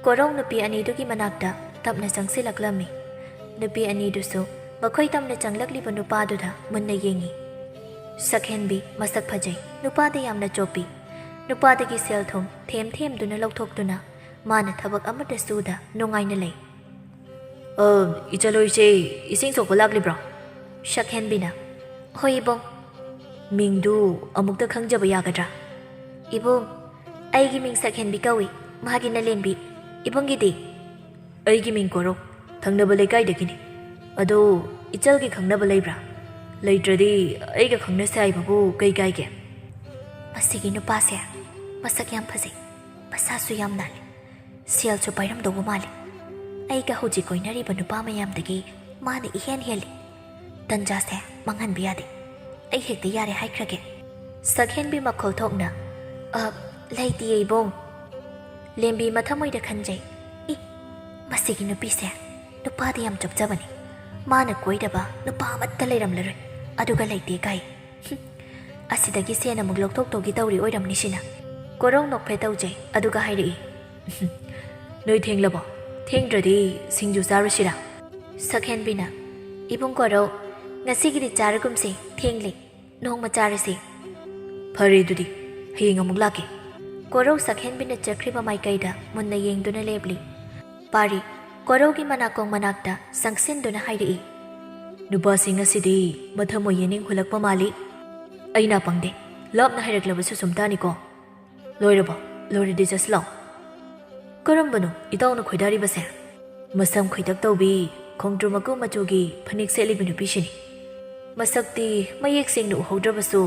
ꯀꯣꯔꯧ ꯅꯨꯄꯤ ꯑꯅꯤꯗꯨꯒꯤ ꯃꯅꯥꯛꯇ ꯇꯞꯅ ꯆꯪꯁꯤꯜꯂꯛꯂꯝꯃꯤ꯫ ꯅꯨꯄꯤ ꯑꯅꯤꯗꯨꯁꯨ ꯃꯈꯣꯏ ꯇꯝꯅ ꯆꯪꯂꯛꯂꯤꯕ ꯅꯨꯄꯥꯗꯨꯗ ꯃꯨꯟꯅ ꯌꯦꯡꯉꯤ꯫ ꯁꯛꯍꯦꯟꯕꯤ ꯃꯁꯛ ꯐꯖꯩ, ꯅꯨꯄꯥꯗ ꯌꯥꯝꯅ ꯆꯣꯞꯄꯤ꯫ ꯅꯨꯄꯥꯗꯒꯤ ꯁꯦꯜ ꯊꯨꯝ ꯊꯦꯝ ꯊꯦꯝꯗꯨꯅ ꯂꯧꯊꯣꯛꯇꯨꯅ ꯃꯥꯅ ꯊꯕꯛ ꯑꯃꯠꯇ ꯁꯨꯗ ꯅꯨꯡꯉꯥꯏꯅ ꯂꯩ꯫ "ꯑ, ꯏꯆꯜꯂꯣꯏꯁꯦ ꯏꯁꯤꯡ ꯁꯣꯛꯄ ꯂꯥꯛꯂꯤꯕ꯭ꯔꯣ?" ꯁꯛꯍꯦꯟꯕꯤꯅ, "ꯍꯣꯏ ꯏꯕꯨꯡ꯫" "ꯃꯤꯡꯗꯨ ꯑꯃꯨꯛꯇ ꯈꯪꯖꯕ ꯌꯥꯒꯗ꯭ꯔꯥ?" "ꯏꯕꯨꯡ, ꯑꯩꯒꯤ ꯃꯤꯡ ꯁꯛꯍꯦꯟꯕꯤ ꯀꯧꯏ, ꯃꯥꯒꯤꯅ ꯂꯦꯝꯕꯤ꯫ ꯏꯕꯨꯡꯒꯤꯗꯤ?" "ꯑꯩꯒꯤ ꯃꯤꯡ ꯀꯣꯔꯧ, ꯊꯪꯅꯕ ꯂꯩꯀꯥꯏꯗꯒꯤꯅꯤ꯫ ꯑꯗꯣ ꯏꯆꯜꯒꯤ ꯈꯪꯅꯕ ꯂꯩꯕ꯭ꯔꯥ? ꯂꯩꯇ꯭ꯔꯗꯤ ꯑꯩꯒ ꯈꯪꯅꯁꯦ ꯍꯥꯏꯕꯕꯨ ꯀꯩ ꯀꯥꯏꯒꯦ?" "ꯃꯁꯤꯒꯤ ꯅꯨꯄꯥꯁꯦ ꯃꯁꯛ ꯌꯥꯝ ꯐꯖꯩ, ꯃꯁꯥꯁꯨ ꯌꯥꯝ ꯅꯥꯜꯂꯤ, ꯁꯦꯜꯁꯨ ꯄꯥꯏꯔꯝꯗꯧꯕ ꯃꯥꯜꯂꯤ꯫ ꯑꯩꯒ ꯍꯧꯖꯤꯛ ꯀꯣꯏꯅꯔꯤꯕ ꯅꯨꯄꯥ ꯃꯌꯥꯝꯗꯒꯤ ꯃꯥꯅ ꯏꯍꯦꯟ ꯍꯦꯜꯂꯤ꯫ ꯇꯟꯖꯥꯁꯦ ꯃꯥꯡꯍꯟꯕ ꯌꯥꯗꯦ꯫ ꯑꯩ ꯍꯦꯛꯇ ꯌꯥꯔꯦ ꯍꯥꯏꯈ꯭ꯔꯒꯦ꯫" ꯁꯛꯍꯦꯟꯕꯤ ꯃꯈꯣꯜ ꯊꯣꯛꯅ, "ꯑ, ꯂꯩꯇꯤꯌꯦ ꯏꯕꯨꯡ꯫" ꯂꯦꯝꯕꯤ ꯃꯊꯃꯣꯏꯗ ꯈꯟꯖꯩ, "ꯏ, ꯃꯁꯤꯒꯤ ꯅꯨꯄꯤꯁꯦ ꯅꯨꯄꯥꯗ ꯌꯥꯝ ꯆꯣꯞꯆꯕꯅꯤ꯫ ꯃꯥꯅ ꯀꯣꯏꯗꯕ ꯅꯨꯄꯥ ꯑꯃꯠꯇ ꯂꯩꯔꯝꯂꯔꯣꯏ, ꯑꯗꯨꯒ ꯂꯩꯇꯦ ꯀꯥꯏ꯫ ꯍꯨꯝ, ꯑꯁꯤꯗꯒꯤ ꯁꯦꯟ ꯑꯃꯨꯛ ꯂꯧꯊꯣꯛꯇꯧꯒꯤ ꯇꯧꯔꯤ ꯑꯣꯏꯔꯝꯅꯤ ꯁꯤꯅ꯫" ꯀꯣꯔꯧ ꯅꯣꯛꯐꯦ ꯇꯧꯖꯩ, ꯑꯗꯨꯒ ꯍꯥꯏꯔꯛꯏ, "ꯅꯣꯏ ꯊꯦꯡꯂꯕꯣ? ꯊꯦꯡꯗ꯭ꯔꯗꯤ ꯁꯤꯡꯖꯨ ꯆꯥꯔꯨꯁꯤꯔꯥ?" ꯁꯛꯍꯦꯟꯕꯤꯅ, "ꯏꯕꯨꯡ ꯀꯣꯔꯧ, ꯉꯁꯤꯒꯤꯗꯤ ꯆꯥꯔꯒꯨꯝꯁꯦ, ꯊꯦꯡꯂꯦ꯫ ꯅꯣꯡꯃ ꯆꯥꯔꯁꯦ꯫" "ꯐꯔꯦ ꯑꯗꯨꯗꯤ, ꯍꯌꯦꯡ ꯑꯃꯨꯛ ꯂꯥꯛꯀꯦ꯫" ꯀꯣꯔꯧ ꯁꯛꯍꯦꯟꯕꯤꯅ ꯆꯠꯈ꯭ꯔꯤꯕ ꯃꯥꯏꯀꯩꯗ ꯃꯨꯟꯅ ꯌꯦꯡꯗꯨꯅ ꯂꯦꯞꯂꯤ꯫ ꯄꯥꯔꯤ, ꯀꯣꯔꯧꯒꯤ ꯃꯅꯥꯀꯣꯡ ꯃꯅꯥꯛꯇ ꯆꯪꯁꯤꯟꯗꯨꯅ ꯍꯥꯏꯔꯛꯏ, "ꯅꯨꯄꯥꯁꯤ ꯉꯁꯤꯗꯤ ꯃꯊꯃꯣꯏ ꯌꯦꯅꯤꯡ ꯍꯨꯜꯂꯛꯄ ꯃꯥꯜꯂꯤ꯫" ꯑꯩ ꯅꯥ ꯄꯪꯗꯦ, ꯂꯥꯞꯅ ꯍꯥꯏꯔꯛꯂꯕꯁꯨ ꯁꯨꯝ ꯇꯥꯅꯤꯀꯣ꯫ ꯂꯣꯏꯔꯕꯣ? ꯂꯣꯏꯔꯗꯤ ꯆꯠꯁꯤ ꯂꯥꯛꯑꯣ꯫ ꯀꯔꯝꯕꯅꯣ ꯏꯇꯥꯎꯅ ꯈꯣꯏꯗꯥꯔꯤꯕꯁꯦ? ꯃꯁꯝ ꯈꯣꯏꯗꯛ ꯇꯧꯕꯤ, ꯈꯣꯡꯗ꯭ꯔꯨꯝ ꯃꯀꯨ ꯃꯆꯨꯒꯤ ꯐꯅꯦꯛ ꯁꯦꯠꯂꯤꯕ ꯅꯨꯄꯤꯁꯤꯅꯤ꯫ ꯃꯁꯛꯇꯤ ꯃꯌꯦꯛ ꯁꯦꯡꯅ ꯎꯍꯧꯗ꯭ꯔꯕꯁꯨ,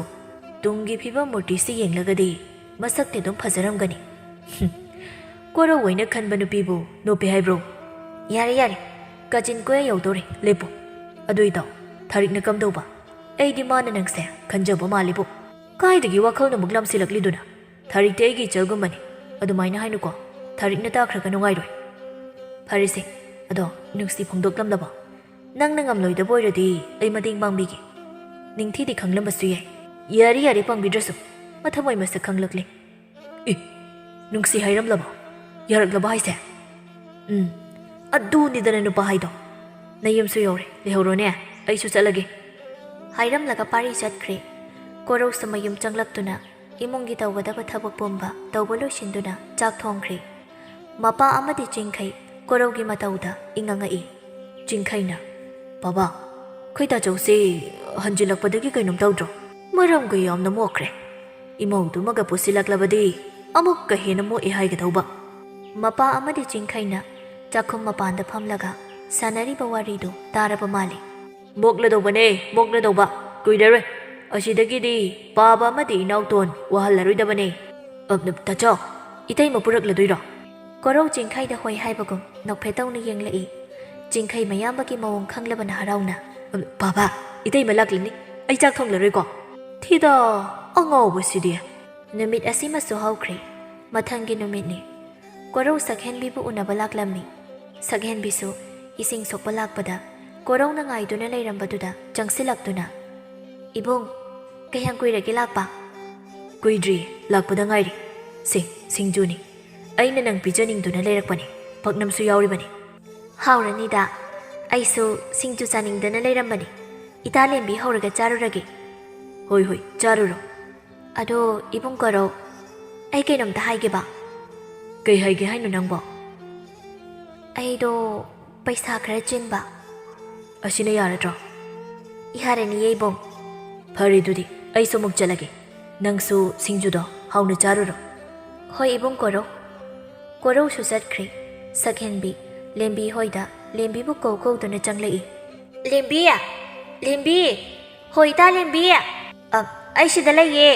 ꯇꯨꯡꯒꯤ ꯐꯤꯕꯝ ꯃꯨꯔꯇꯤꯁꯤ ꯌꯦꯡꯂꯒꯗꯤ ꯃꯁꯛꯇꯤ ꯑꯗꯨꯝ ꯐꯖꯔꯝꯒꯅꯤ꯫ ꯍꯨꯝ, ꯀꯣꯔꯧ ꯑꯣꯏꯅ ꯈꯟꯕ ꯅꯨꯄꯤꯕꯨ ꯅꯣꯞꯄꯦ ꯍꯥꯏꯕ꯭ꯔꯣ? ꯌꯥꯔꯦ, ꯌꯥꯔꯦ, ꯀꯥꯆꯤꯟ ꯀꯣꯏꯌꯥ ꯌꯧꯗꯧꯔꯦ, ꯂꯦꯞꯄꯨ꯫ ꯑꯗꯨ ꯏꯇꯥꯎ, ꯊꯥꯔꯤꯛꯅ ꯀꯝꯗꯧꯕ? ꯑꯩꯗꯤ ꯃꯥꯅ ꯅꯪꯁꯦ ꯈꯟꯖꯕ ꯃꯥꯜꯂꯤꯕꯨ꯫ ꯀꯥꯏꯗꯒꯤ ꯋꯥꯈꯜꯅ ꯑꯃꯨꯛ ꯂꯝꯁꯤꯜꯂꯛꯂꯤꯗꯨꯅ? ꯊꯥꯔꯤꯛꯇꯤ ꯑꯩꯒꯤ ꯏꯆꯜꯒꯨꯝꯕꯅꯤ꯫ ꯑꯗꯨꯃꯥꯏꯅ ꯍꯥꯏꯅꯨꯀꯣ, ꯊꯥꯔꯤꯛꯅ ꯇꯥꯈ꯭ꯔꯒ ꯅꯨꯡꯉꯥꯏꯔꯣꯏ꯫ ꯐꯔꯦꯁꯦ, ꯑꯗꯣ ꯅꯨꯡꯁꯤ ꯐꯣꯡꯗꯣꯛꯂꯝꯂꯕꯣ? ꯅꯪꯅ ꯉꯝꯂꯣꯏꯗꯕ ꯑꯣꯏꯔꯗꯤ ꯑꯩ ꯃꯇꯦꯡ ꯄꯥꯡꯕꯤꯒꯦ꯫ ꯅꯤꯡꯊꯤꯗꯤ ꯈꯪꯂꯝꯕꯁꯨ ꯌꯥꯏ꯫ ꯌꯥꯔꯦ, ꯌꯥꯔꯦ, ꯄꯥꯡꯕꯤꯗ꯭ꯔꯁꯨ꯫ ꯃꯊꯃꯣꯏ ꯃꯁꯛ ꯈꯪꯂꯛꯂꯦ꯫ ꯑꯦ, ꯅꯨꯡꯁꯤ ꯍꯥꯏꯔꯝꯂꯕꯣ? ꯌꯥꯔꯛꯂꯕꯣ ꯍꯥꯏꯁꯦ? ꯎꯝ, ꯑꯗꯨꯅꯤꯗꯅ ꯅꯨꯄꯥ ꯍꯥꯏꯗꯣ꯫ ꯅꯌꯨꯝꯁꯨ ꯌꯧꯔꯦ, ꯂꯩꯍꯧꯔꯣꯅꯦ, ꯑꯩꯁꯨ ꯆꯠꯂꯒꯦ꯫ ꯍꯥꯏꯔꯝꯂꯒ ꯄꯥꯔꯤ ꯆꯠꯈ꯭ꯔꯦ꯫ ꯀꯣꯔꯧꯁꯨ ꯃꯌꯨꯝ ꯆꯪꯂꯛꯇꯨꯅ ꯏꯃꯨꯡꯒꯤ ꯇꯧꯒꯗꯕ ꯊꯕꯛ ꯄꯨꯝꯕ ꯇꯧꯕ ꯂꯣꯏꯁꯤꯟꯗꯨꯅ ꯆꯥꯛ ꯊꯣꯡꯈ꯭ꯔꯦ꯫ ꯃꯄꯥ ꯑꯃꯗꯤ ꯆꯤꯡꯈꯩ ꯀꯣꯔꯧꯒꯤ ꯃꯇꯧꯗ ꯏꯉꯛꯉꯛꯏ꯫ ꯆꯤꯡꯈꯩꯅ, "ꯕꯥꯕꯥ, ꯈꯣꯏ ꯇꯥꯆꯧꯁꯦ ꯍꯟꯖꯤꯜꯂꯛꯄꯗꯒꯤ ꯀꯩꯅꯣꯝ ꯇꯧꯗ꯭ꯔꯣ? ꯃꯔꯝꯒ ꯌꯥꯝꯅ ꯃꯣꯛꯈ꯭ꯔꯦ꯫ ꯏꯃꯧꯗꯨꯃꯒ ꯄꯨꯁꯤꯜꯂꯛꯂꯕꯗꯤ ꯑꯃꯨꯛꯀ ꯍꯦꯟꯅ ꯃꯣꯛꯑꯦ ꯍꯥꯏꯒꯗꯧꯕ꯫" ꯃꯄꯥ ꯑꯃꯗꯤ ꯆꯤꯡꯈꯩꯅ ꯆꯥꯛꯈꯨꯝ ꯃꯄꯥꯟꯗ ꯐꯝꯂꯒ ꯁꯥꯟꯅꯔꯤꯕ ꯋꯥꯔꯤꯗꯨ ꯇꯥꯔꯕ ꯃꯥꯜꯂꯤ꯫ "ꯃꯣꯛꯂꯗꯧꯕꯅꯦ, ꯃꯣꯛꯂꯗꯧꯕ꯫ ꯀꯨꯏꯔꯔꯣꯏ꯫ ꯑꯁꯤꯗꯒꯤꯗꯤ ꯄꯥꯕ ꯑꯃꯗꯤ ꯏꯅꯥꯎꯇꯣꯟ ꯋꯥꯍꯜꯂꯔꯣꯏꯗꯕꯅꯦ꯫" "ꯑ, ꯇꯥꯆꯧ, ꯏꯇꯩꯃ ꯄꯨꯔꯛꯂꯗꯣꯏꯔꯣ?" ꯀꯣꯔꯧ ꯆꯤꯡꯈꯩꯗ ꯍꯣꯏ ꯍꯥꯏꯕꯒꯨꯝ ꯅꯣꯛꯐꯦꯠꯇꯧꯅ ꯌꯦꯡꯂꯛꯏ꯫ ꯆꯤꯡꯈꯩ ꯃꯌꯥꯝꯕꯒꯤ ꯃꯑꯣꯡ ꯈꯪꯂꯕꯅ ꯍꯔꯥꯎꯅ, "ꯕꯥꯕꯥ, ꯏꯇꯩꯃ ꯂꯥꯛꯂꯅꯤ꯫ ꯑꯩ ꯆꯥꯛ ꯊꯣꯡꯂꯔꯣꯏꯀꯣ꯫" "ꯊꯤꯗ, ꯑꯉꯥꯎꯕꯁꯤꯗꯤ!" ꯅꯨꯃꯤꯠ ꯑꯁꯤꯃꯁꯨ ꯍꯧꯈ꯭ꯔꯦ꯫ ꯃꯊꯪꯒꯤ ꯅꯨꯃꯤꯠꯅꯤ꯫ ꯀꯣꯔꯧ ꯁꯛꯍꯦꯟꯕꯤꯕꯨ ꯎꯅꯕ ꯂꯥꯛꯂꯝꯃꯤ꯫ ꯁꯛꯍꯦꯟꯕꯤꯁꯨ ꯏꯁꯤꯡ ꯁꯣꯛꯄ ꯂꯥꯛꯄꯗ ꯀꯣꯔꯧꯅ ꯉꯥꯏꯗꯨꯅ ꯂꯩꯔꯝꯕꯗꯨꯗ ꯆꯪꯁꯤꯜꯂꯛꯇꯨꯅ, "ꯏꯕꯨꯡ, ꯀꯌꯥꯝ ꯀꯨꯏꯔꯒꯦ ꯂꯥꯛꯄ?" "ꯀꯨꯏꯗ꯭ꯔꯤ, ꯂꯥꯛꯄꯗ ꯉꯥꯏꯔꯤ꯫ ꯁꯦ, ꯁꯤꯡꯖꯨꯅꯤ꯫ ꯑꯩꯅ ꯅꯪ ꯄꯤꯖꯅꯤꯡꯗꯨꯅ ꯂꯩꯔꯛꯄꯅꯤ꯫ ꯄꯥꯛꯅꯝꯁꯨ ꯌꯥꯎꯔꯤꯕꯅꯤ꯫" "ꯍꯥꯎꯔꯅꯤꯗ꯫ ꯑꯩꯁꯨ ꯁꯤꯡꯖꯨ ꯆꯥꯅꯤꯡꯗꯅ ꯂꯩꯔꯝꯕꯅꯤ꯫ ꯏꯇꯥ ꯂꯦꯝꯕꯤ ꯍꯧꯔꯒ ꯆꯥꯔꯨꯔꯒꯦ꯫" "ꯍꯣꯏ, ꯍꯣꯏ, ꯆꯥꯔꯨꯔꯣ꯫" "ꯑꯗꯣ ꯏꯕꯨꯡ ꯀꯣꯔꯧ, ꯑꯩ ꯀꯩꯅꯣꯝꯇ ꯍꯥꯏꯒꯦꯕ꯫" "ꯀꯩ ꯍꯥꯏꯒꯦ ꯍꯥꯏꯅꯣ ꯅꯪꯕꯣ?" "ꯑꯩꯗꯣ ꯄꯩꯁꯥ ꯈꯔ ꯆꯤꯟꯕ꯫" "ꯑꯁꯤꯅ ꯌꯥꯔꯗ꯭ꯔꯣ?" "ꯌꯥꯔꯅꯤꯌꯦ ꯏꯕꯨꯡ꯫" "ꯐꯔꯦ ꯑꯗꯨꯗꯤ, ꯑꯩꯁꯨ ꯑꯃꯨꯛ ꯆꯠꯂꯒꯦ꯫ ꯅꯪꯁꯨ ꯁꯤꯡꯖꯨꯗꯣ ꯍꯥꯎꯅ ꯆꯥꯔꯨꯔꯣ꯫ ꯍꯣꯏ ꯏꯕꯨꯡ ꯀꯣꯔꯧ꯫ ꯀꯣꯔꯧꯁꯨ ꯆꯠꯈ꯭ꯔꯦ꯫ ꯁꯛꯍꯦꯟꯕꯤ ꯂꯦꯝꯕꯤ ꯍꯣꯏꯗ ꯂꯦꯝꯕꯤꯕꯨ ꯀꯧ ꯀꯧꯗꯨꯅ ꯆꯪꯂꯛꯏ꯫ "ꯂꯦꯝꯕꯤ! ꯂꯦꯝꯕꯤ! ꯍꯣꯏ ꯏꯇꯥ ꯂꯦꯝꯕꯤ!" "ꯑ, ꯑꯩ ꯁꯤꯗ ꯂꯩꯌꯦ꯫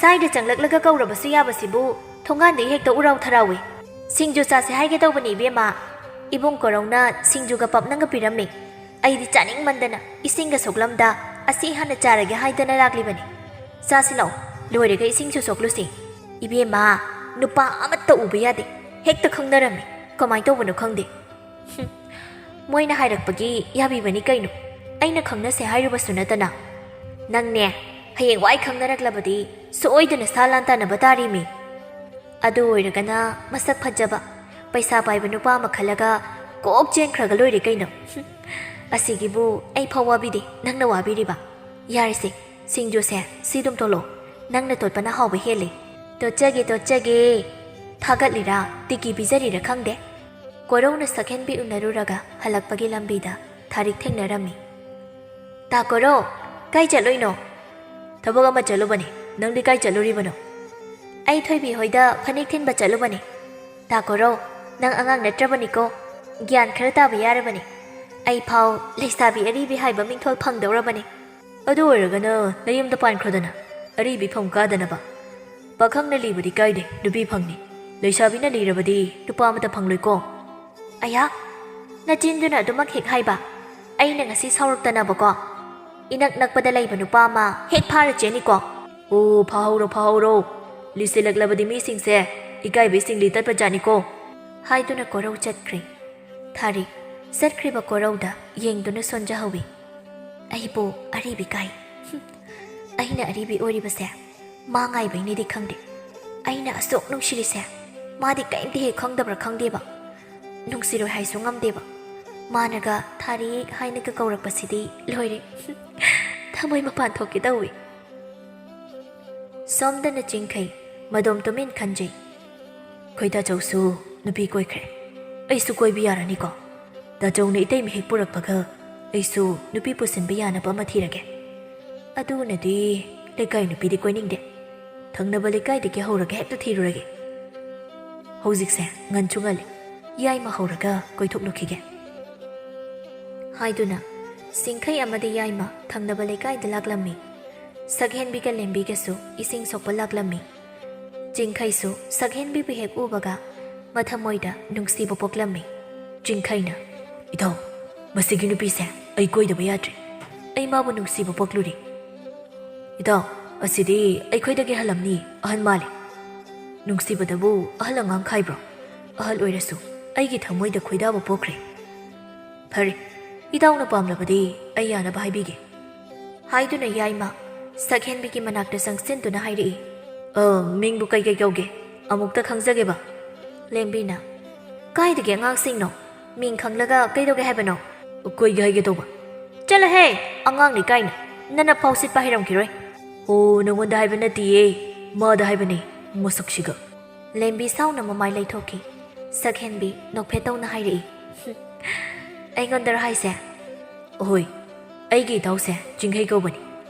ꯁꯥꯏꯗ ꯆꯪꯂꯛꯂꯒ ꯀꯧꯔꯕꯁꯨ ꯌꯥꯕꯁꯤꯕꯨ ꯊꯣꯡꯒꯥꯟꯗꯒꯤ ꯍꯦꯛꯇ ꯎꯔꯥꯎ ꯊꯔꯥꯎꯋꯤ꯫ ꯁꯤꯡꯖꯨ ꯆꯥꯁꯦ ꯍꯥꯏꯒꯦ ꯇꯧꯕꯅꯤ ꯏꯕꯦꯝꯃ꯫ ꯏꯕꯨꯡ ꯀꯣꯔꯧꯅ ꯁꯤꯡꯖꯨꯒ ꯄꯥꯛꯅꯝꯒ ꯄꯤꯔꯝꯃꯤ꯫ ꯑꯩꯗꯤ ꯆꯥꯅꯤꯡꯃꯟꯗꯅ ꯏꯁꯤꯡꯒ ꯁꯣꯛꯂꯝꯗ ꯑꯁꯤ ꯍꯥꯟꯅ ꯆꯥꯔꯒꯦ ꯍꯥꯏꯗꯅ ꯂꯥꯛꯂꯤꯕꯅꯤ꯫ ꯆꯥꯁꯤ ꯂꯥꯛꯑꯣ, ꯂꯣꯏꯔꯒ ꯏꯁꯤꯡꯁꯨ ꯁꯣꯛꯂꯨꯁꯤ꯫ ꯏꯕꯦꯝꯃ, ꯅꯨꯄꯥ ꯑꯃꯠꯇ ꯎꯕ ꯌꯥꯗꯦ, ꯍꯦꯛꯇ ꯈꯪꯅꯔꯝꯃꯤ꯫ ꯀꯃꯥꯏ ꯇꯧꯕꯅꯣ ꯈꯪꯗꯦ꯫" "ꯍꯨꯝ, ꯃꯣꯏꯅ ꯍꯥꯏꯔꯛꯄꯒꯤ ꯌꯥꯕꯤꯕꯅꯤ ꯀꯩꯅꯣ, ꯑꯩꯅ ꯈꯪꯅꯁꯦ ꯍꯥꯏꯔꯨꯕꯁꯨ ꯅꯠꯇꯅ꯫ ꯅꯪꯅꯦ, ꯍꯌꯦꯡꯋꯥꯏ ꯈꯪꯅꯔꯛꯂꯕꯗꯤ ꯁꯣꯏꯗꯅ ꯁꯥ ꯂꯥꯟ ꯇꯥꯟꯅꯕ ꯇꯥꯔꯤꯃꯤ꯫ ꯑꯗꯨ ꯑꯣꯏꯔꯒꯅ ꯃꯁꯛ ꯐꯖꯕ, ꯄꯩꯁꯥ ꯄꯥꯏꯕ ꯅꯨꯄꯥ ꯑꯃ ꯈꯜꯂꯒ ꯀꯣꯛ ꯆꯦꯟꯈ꯭ꯔꯒ ꯂꯣꯏꯔꯦ ꯀꯩꯅꯣ꯫" "ꯍꯨꯝ, ꯑꯁꯤꯒꯤꯕꯨ ꯑꯩ ꯐꯥꯎ ꯋꯥꯕꯤꯗꯦ, ꯅꯪꯅ ꯋꯥꯕꯤꯔꯤꯕ꯫ ꯌꯥꯔꯦꯁꯦ, ꯁꯤꯡꯖꯨꯁꯦ ꯁꯤ ꯑꯗꯨꯝ ꯇꯣꯠꯂꯣ, ꯅꯪꯅ ꯇꯣꯠꯄꯅ ꯍꯥꯎꯕ ꯍꯦꯜꯂꯤ꯫" "ꯇꯣꯠꯆꯒꯦ, ꯇꯣꯠꯆꯒꯦ꯫" ꯊꯥꯒꯠꯂꯤꯔꯥ ꯇꯤꯀꯤ ꯄꯤꯖꯔꯤꯔꯥ ꯈꯪꯗꯦ, ꯀꯣꯔꯧꯅ ꯁꯛꯍꯦꯟꯕꯤ ꯎꯅꯔꯨꯔꯒ ꯍꯜꯂꯛꯄꯒꯤ ꯂꯝꯕꯤꯗ ꯊꯥꯔꯤꯛ ꯊꯦꯡꯅꯔꯝꯃꯤ꯫ "ꯇꯥ ꯀꯣꯔꯧ, ꯀꯥꯏ ꯆꯠꯂꯨꯏꯅꯣ?" "ꯊꯕꯛ ꯑꯃ ꯆꯠꯂꯨꯕꯅꯤ꯫ ꯅꯪꯗꯤ ꯀꯥꯏ ꯆꯠꯂꯨꯔꯤꯕꯅꯣ?" "ꯑꯩ ꯊꯣꯏꯕꯤ ꯍꯣꯏꯗ ꯐꯅꯦꯛ ꯊꯤꯟꯕ ꯆꯠꯂꯨꯕꯅꯤ꯫" "ꯇꯥ ꯀꯣꯔꯧ, ꯅꯪ ꯑꯉꯥꯡ ꯅꯠꯇ꯭ꯔꯕꯅꯤꯀꯣ, ꯒ꯭ꯌꯥꯟ ꯈꯔ ꯇꯥꯕ ꯌꯥꯔꯕꯅꯤ꯫ ꯑꯩ ꯐꯥꯎ ꯂꯩꯁꯥꯕꯤ ꯑꯔꯤꯕꯤ ꯍꯥꯏꯕ ꯃꯤꯡꯊꯣꯜ ꯐꯪꯗꯧꯔꯕꯅꯤ꯫" "ꯑꯗꯨ ꯑꯣꯏꯔꯒꯅ ꯅꯌꯨꯝꯗ ꯄꯥꯟꯈ꯭ꯔꯣꯗꯅ, ꯑꯔꯤꯕꯤ ꯐꯝ ꯀꯥꯗꯅꯕ꯫ ꯄꯥꯈꯪꯅ ꯂꯤꯕꯗꯤ ꯀꯥꯏꯗꯦ, ꯅꯨꯄꯤ ꯐꯪꯅꯤ꯫ ꯂꯩꯁꯥꯕꯤꯅ ꯂꯤꯔꯕꯗꯤ ꯅꯨꯄꯥ ꯑꯃꯇ ꯐꯪꯂꯣꯏꯀꯣ꯫" "ꯑꯌꯥ, ꯅꯆꯤꯟꯗꯨꯅ ꯑꯗꯨꯃꯛ ꯍꯦꯛ ꯍꯥꯏꯕ? ꯑꯩꯅ ꯉꯁꯤ ꯁꯥꯎꯔꯛꯇꯅꯕꯀꯣ, ꯏꯅꯛ ꯅꯛꯄꯗ ꯂꯩꯕ ꯅꯨꯄꯥ ꯑꯃ ꯍꯦꯛ ꯐꯥꯔ ꯆꯦꯅꯤꯀꯣ꯫" "ꯑꯣ, ꯐꯥꯍꯧꯔꯣ, ꯐꯥꯍꯧꯔꯣ꯫ ꯂꯤꯁꯤꯜꯂꯛꯂꯕꯗꯤ ꯃꯤꯁꯤꯡꯁꯦ ꯏꯀꯥꯏꯕꯩ ꯆꯤꯡꯂꯤ ꯇꯠꯄ ꯖꯥꯠꯅꯤꯀꯣ꯫" ꯍꯥꯏꯗꯨꯅ ꯀꯣꯔꯧ ꯆꯠꯈ꯭ꯔꯦ꯫ ꯊꯥꯔꯤꯛ ꯆꯠꯈ꯭ꯔꯤꯕ ꯀꯣꯔꯧꯗ ꯌꯦꯡꯗꯨꯅ ꯁꯣꯟꯖꯍꯧꯏ꯫ "ꯑꯩꯕꯨ ꯑꯔꯤꯕꯤ ꯀꯥꯏ꯫ ꯍꯨꯝ, ꯑꯩꯅ ꯑꯔꯤꯕꯤ ꯑꯣꯏꯔꯤꯕꯁꯦ ꯃꯥ ꯉꯥꯏꯕꯩꯅꯦꯗꯤ ꯈꯪꯗꯦ꯫ ꯑꯩꯅ ꯑꯁꯨꯛ ꯅꯨꯡꯁꯤꯔꯤꯁꯦ ꯃꯥꯗꯤ ꯀꯔꯤꯝꯇ ꯍꯦꯛ ꯈꯪꯗꯕ꯭ꯔꯥ ꯈꯪꯗꯦꯕ꯫ ꯅꯨꯡꯁꯤꯔꯣꯏ ꯍꯥꯏꯁꯨ ꯉꯝꯗꯦꯕ꯫ ꯃꯥꯅꯒ ꯊꯥꯔꯤꯛ ꯍꯥꯏꯅꯒ ꯀꯧꯔꯛꯄꯁꯤꯗꯤ ꯂꯣꯏꯔꯦ꯫ ꯊꯃꯣꯏ ꯃꯄꯥꯟ ꯊꯣꯛꯀꯦ ꯇꯧꯏ꯫" ꯁꯣꯝꯗꯅ ꯆꯤꯡꯈꯩ ꯃꯗꯣꯝ ꯇꯨꯃꯤꯟ ꯈꯟꯖꯩ꯫ "ꯑꯩꯈꯣꯏ ꯇꯥꯆꯧꯁꯨ ꯅꯨꯄꯤ ꯀꯣꯏꯈ꯭ꯔꯦ꯫ ꯑꯩꯁꯨ ꯀꯣꯏꯕ ꯌꯥꯔꯅꯤꯀꯣ? ꯇꯥꯆꯧꯅ ꯏꯇꯩꯃ ꯍꯦꯛ ꯄꯨꯔꯛꯄꯒ ꯑꯩꯁꯨ ꯅꯨꯄꯤ ꯄꯨꯁꯤꯟꯕ ꯌꯥꯅꯕ ꯑꯃ ꯊꯤꯔꯒꯦ꯫ ꯑꯗꯨꯅꯗꯤ ꯂꯩꯀꯥꯏ ꯅꯨꯄꯤꯗꯤ ꯀꯣꯏꯅꯤꯡꯗꯦ꯫ ꯊꯪꯅꯕ ꯂꯩꯀꯥꯏꯗꯒꯤ ꯍꯧꯔꯒ ꯍꯦꯛꯇ ꯊꯤꯔꯨꯔꯒꯦ꯫ ꯍꯧꯖꯤꯛꯁꯦ ꯉꯟꯁꯨ ꯉꯜꯂꯤ꯫ ꯌꯥꯏꯃ ꯍꯧꯔꯒ ꯀꯣꯏꯊꯣꯛꯂꯨꯈꯤꯒꯦ꯫ ꯍꯥꯏꯗꯨꯅ ꯆꯤꯡꯈꯩ ꯑꯃꯗꯤ ꯌꯥꯏꯃ ꯊꯪꯅꯕ ꯂꯩꯀꯥꯏꯗ ꯂꯥꯛꯂꯝꯃꯤ꯫ ꯁꯛꯍꯦꯟꯕꯤꯒ ꯂꯦꯝꯕꯤꯒꯁꯨ ꯏꯁꯤꯡ ꯁꯣꯛꯄ ꯂꯥꯛꯂꯝꯃꯤ꯫ ꯆꯤꯡꯈꯩꯁꯨ ꯁꯛꯍꯦꯟꯕꯤꯕꯨ ꯍꯦꯛ ꯎꯕꯒ ꯃꯊꯃꯣꯏꯗ ꯅꯨꯡꯁꯤꯕ ꯄꯣꯛꯂꯝꯃꯤ꯫ ꯆꯤꯡꯈꯩꯅ, "ꯏꯙꯧ, ꯃꯁꯤꯒꯤ ꯅꯨꯄꯤꯁꯦ ꯑꯩ ꯀꯣꯏꯗꯕ ꯌꯥꯗ꯭ꯔꯦ꯫ ꯑꯩ ꯃꯥꯕꯨ ꯅꯨꯡꯁꯤꯕ ꯄꯣꯛꯂꯨꯔꯦ꯫ ꯏꯙꯧ, ꯑꯁꯤꯗꯤ ꯑꯩꯈꯣꯏꯗꯒꯤ ꯍꯜꯂꯝꯅꯤ, ꯑꯍꯜ ꯃꯥꯜꯂꯤ꯫ ꯅꯨꯡꯁꯤꯕꯗꯕꯨ ꯑꯍꯜ ꯑꯉꯥꯡ ꯈꯥꯏꯕ꯭ꯔꯣ? ꯑꯍꯜ ꯑꯣꯏꯔꯁꯨ ꯑꯩꯒꯤ ꯊꯃꯣꯏꯗ ꯈꯣꯏꯗꯥꯕ ꯄꯣꯛꯈ꯭ꯔꯦ꯫ ꯐꯔꯦ, ꯏꯙꯧꯅ ꯄꯥꯝꯂꯕꯗꯤ ꯑꯩ ꯌꯥꯅꯕ ꯍꯥꯏꯕꯤꯒꯦ"꯫ ꯍꯥꯏꯗꯨꯅ ꯌꯥꯏꯃ ꯁꯛꯍꯦꯟꯕꯤꯒꯤ ꯃꯅꯥꯛꯇ ꯆꯪꯁꯤꯟꯗꯨꯅ ꯍꯥꯏꯔꯛꯏ꯫ "ꯑ, ꯃꯤꯡꯕꯨ ꯀꯩ ꯀꯩ ꯀꯧꯒꯦ? ꯑꯃꯨꯛꯇ ꯈꯪꯖꯒꯦꯕ"꯫ ꯂꯦꯝꯕꯤꯅ, "ꯀꯥꯏꯗꯒꯤ ꯑꯉꯥꯡꯁꯤꯡꯅꯣ? ꯃꯤꯡ ꯈꯪꯂꯒ ꯀꯩꯗꯧꯒꯦ ꯍꯥꯏꯕꯅꯣ?" "ꯀꯣꯏꯒꯦ ꯍꯥꯏꯒꯦ ꯇꯧꯕ"꯫ "ꯆꯠꯂꯣꯍꯦ, ꯑꯉꯥꯡꯅꯤ ꯀꯥꯏꯅ, ꯅꯅꯞ ꯐꯥꯎ ꯁꯤꯠꯄ ꯍꯩꯔꯝꯈꯤꯔꯣꯏ"꯫ "ꯑꯣ, ꯅꯉꯣꯟꯗ ꯍꯥꯏꯕ ꯅꯠꯇꯤꯌꯦ, ꯃꯥꯗ ꯍꯥꯏꯕꯅꯦ, ꯃꯁꯛꯁꯤꯒ"꯫ ꯂꯦꯝꯕꯤ ꯁꯥꯎꯅ ꯃꯃꯥꯏ ꯂꯩꯊꯣꯛꯈꯤ꯫ ꯁꯛꯍꯦꯟꯕꯤ ꯅꯣꯛꯐꯦꯠ ꯇꯧꯅ ꯍꯥꯏꯔꯛꯏ꯫ "ꯑꯩꯉꯣꯟꯗꯔꯣ ꯍꯥꯏꯁꯦ?" "ꯑꯍꯣꯏ, ꯑꯩꯒꯤ ꯏꯇꯥꯎꯁꯦ ꯆꯤꯡꯈꯩ ꯀꯧꯕꯅꯤ꯫